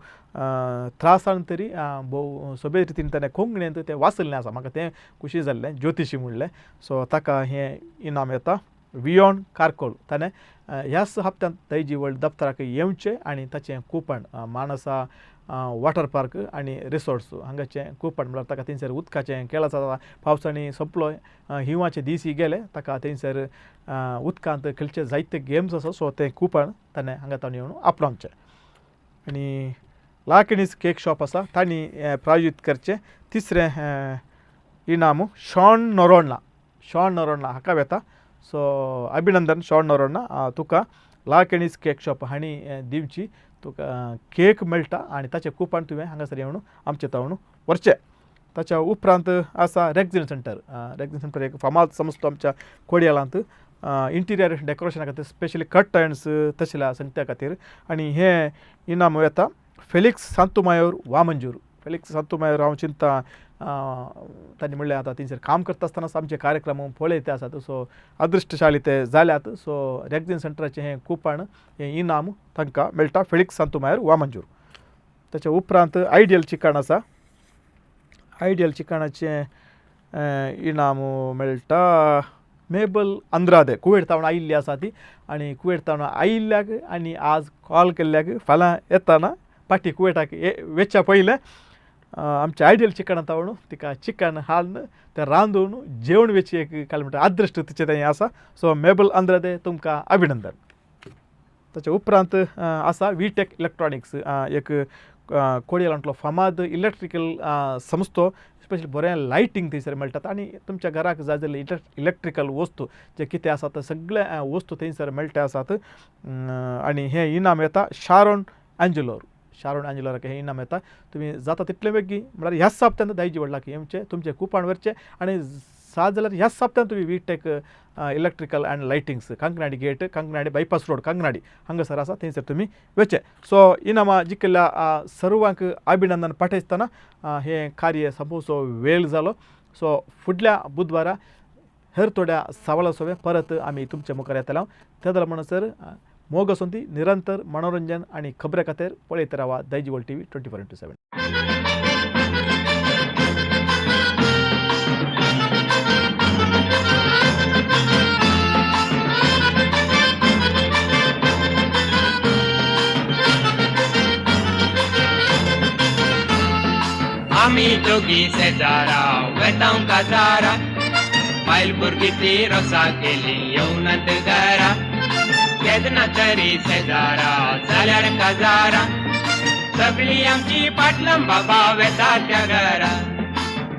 त्रासान तरी भोव सोबे रितीन ताणें कोंकणींत तें वाचल्लें आसा, म्हाका तें खुशी जाल्लें, ज्योतिशी म्हणलें. सो ताका हें इनाम येता वियोण कारकोल. ताणें ह्याच हप्त्यांत दैजी वर्ल्ड दप्तराक येवचें आनी ताचें कुपन मानसा वॉटर पार्क आनी रिसॉर्ट्स हांगाचें कुपन म्हळ्यार ताका थंयसर उदकाचें खेळ आसा. पावसांनी सोंपलो, हिंवाचे दीस गेले, ताका थंयसर उदकांत खेळचे जायते गेम्स आसा. सो तें कुपन ताणें हांगा ताणें येवन आपणावचें. आनी लाकिणीस केक शॉप आसा तांणी प्रायोजीत करचें तिसरें इनाम शॉन नोरोण्णा, शॉन नोरोण्णा हाका वेता. सो अभिनंदन शॉन नोरोण्णा, तुका लाकिणीस केक शॉप हांणी दिवची तुका केक मेळटा आनी ताचें कुपन तुवें हांगासर येवन आमचे तावन व्हरचें. ताच्या उपरांत आसा रेक्झिन सेंटर. रेक्झिन सेंटर एक फामाद संस्था आमच्या कोडियालांत इंटिरियर डेकोरेशना खातीर स्पेशली कर्टन्स तसल्या संगत्या खातीर आनी हें इनाम येता फेलिक्स सांतुमायोर वामंजूर. फेलिक्स सांतुमायोर हांव चिंता तांणी म्हणलें आतां थंयसर काम करता आसतना आमचे कार्यक्रम पळयते आसात. सो अदृश्टशाली ते जाल्यात. सो रेक्झिन सेंटराचें हें कुपन हें इनाम तांकां मेळटा फेलिक्स सांतुमायोर वामंजूर. ताच्या उपरांत आयडियल चिकन आसा. आयडियल चिकनाचें इनाम मेळटा मेबल आंद्रादे, कुवेट तावन आयिल्ली आसा ती आनी कुवेट तावन आयिल्ल्याक आनी आज कॉल केल्ल्याक फाल्यां येताना पाटी कुवेटाक वेच्या पयलें आमच्या आयडियल चिकना तावन तिका चिकन हाडून तें रांदून जेवण वेची एक काल म्हणटा अदृश्ट तिचें तें आसा. सो मेबल आंद्रादे तुमकां अभिनंदन. ताच्या उपरांत आसा वी टेक इलेक्ट्रॉनिक्स, एक कोडयेलांतलो फामाद इलेक्ट्रिकल संस्थो. स्पेशली बरें लायटींग थंयसर मेळटात आनी तुमच्या घराक जाय जाल्ले इलेक्ट्रिकल वस्तू जे कितें आसा ते सगळे वस्तू थंयसर मेळटा आसात. आनी हें इनाम येता शारोन एंजलोर, शारोन एंजलोराक हें इनाम येता. तुमी जाता तितले बेगीन, म्हळ्यार ह्याच सप्त्यांत दायजी व्हडलाक येवचें, तुमचें कुपान व्हरचें आनी सात जाल्यार ह्याच सप्त्यांत तुमी V Tech electrical and lightings, Kankanady gate, Kankanady bypass road, Kankanady हांगासर आसा, थंयसर तुमी वचचें. सो इनामां जिखिल्ल्या सर्वांक अभिनंदन पाठयतना हें कार्य सोंपोवचो वेळ जालो. सो फुडल्या बुधवारा हेर थोड्या सवाला सोबे परत आमी तुमच्या मुखार येतले. ते म्हणसर मोग आसूं ती निरंतर मनोरंजन आनी खबरे खातीर पळयत रावा Daijiworld TV 24x7. आमी दोगी शेजारा वेतांव काजारा, बायल भुरगीं ती रोसा केली येवनात घरा. केन्ना तरी शेजारा जाल्यार काजारा, सगळीं आमची पाटलां बाबा वेता त्या घरा.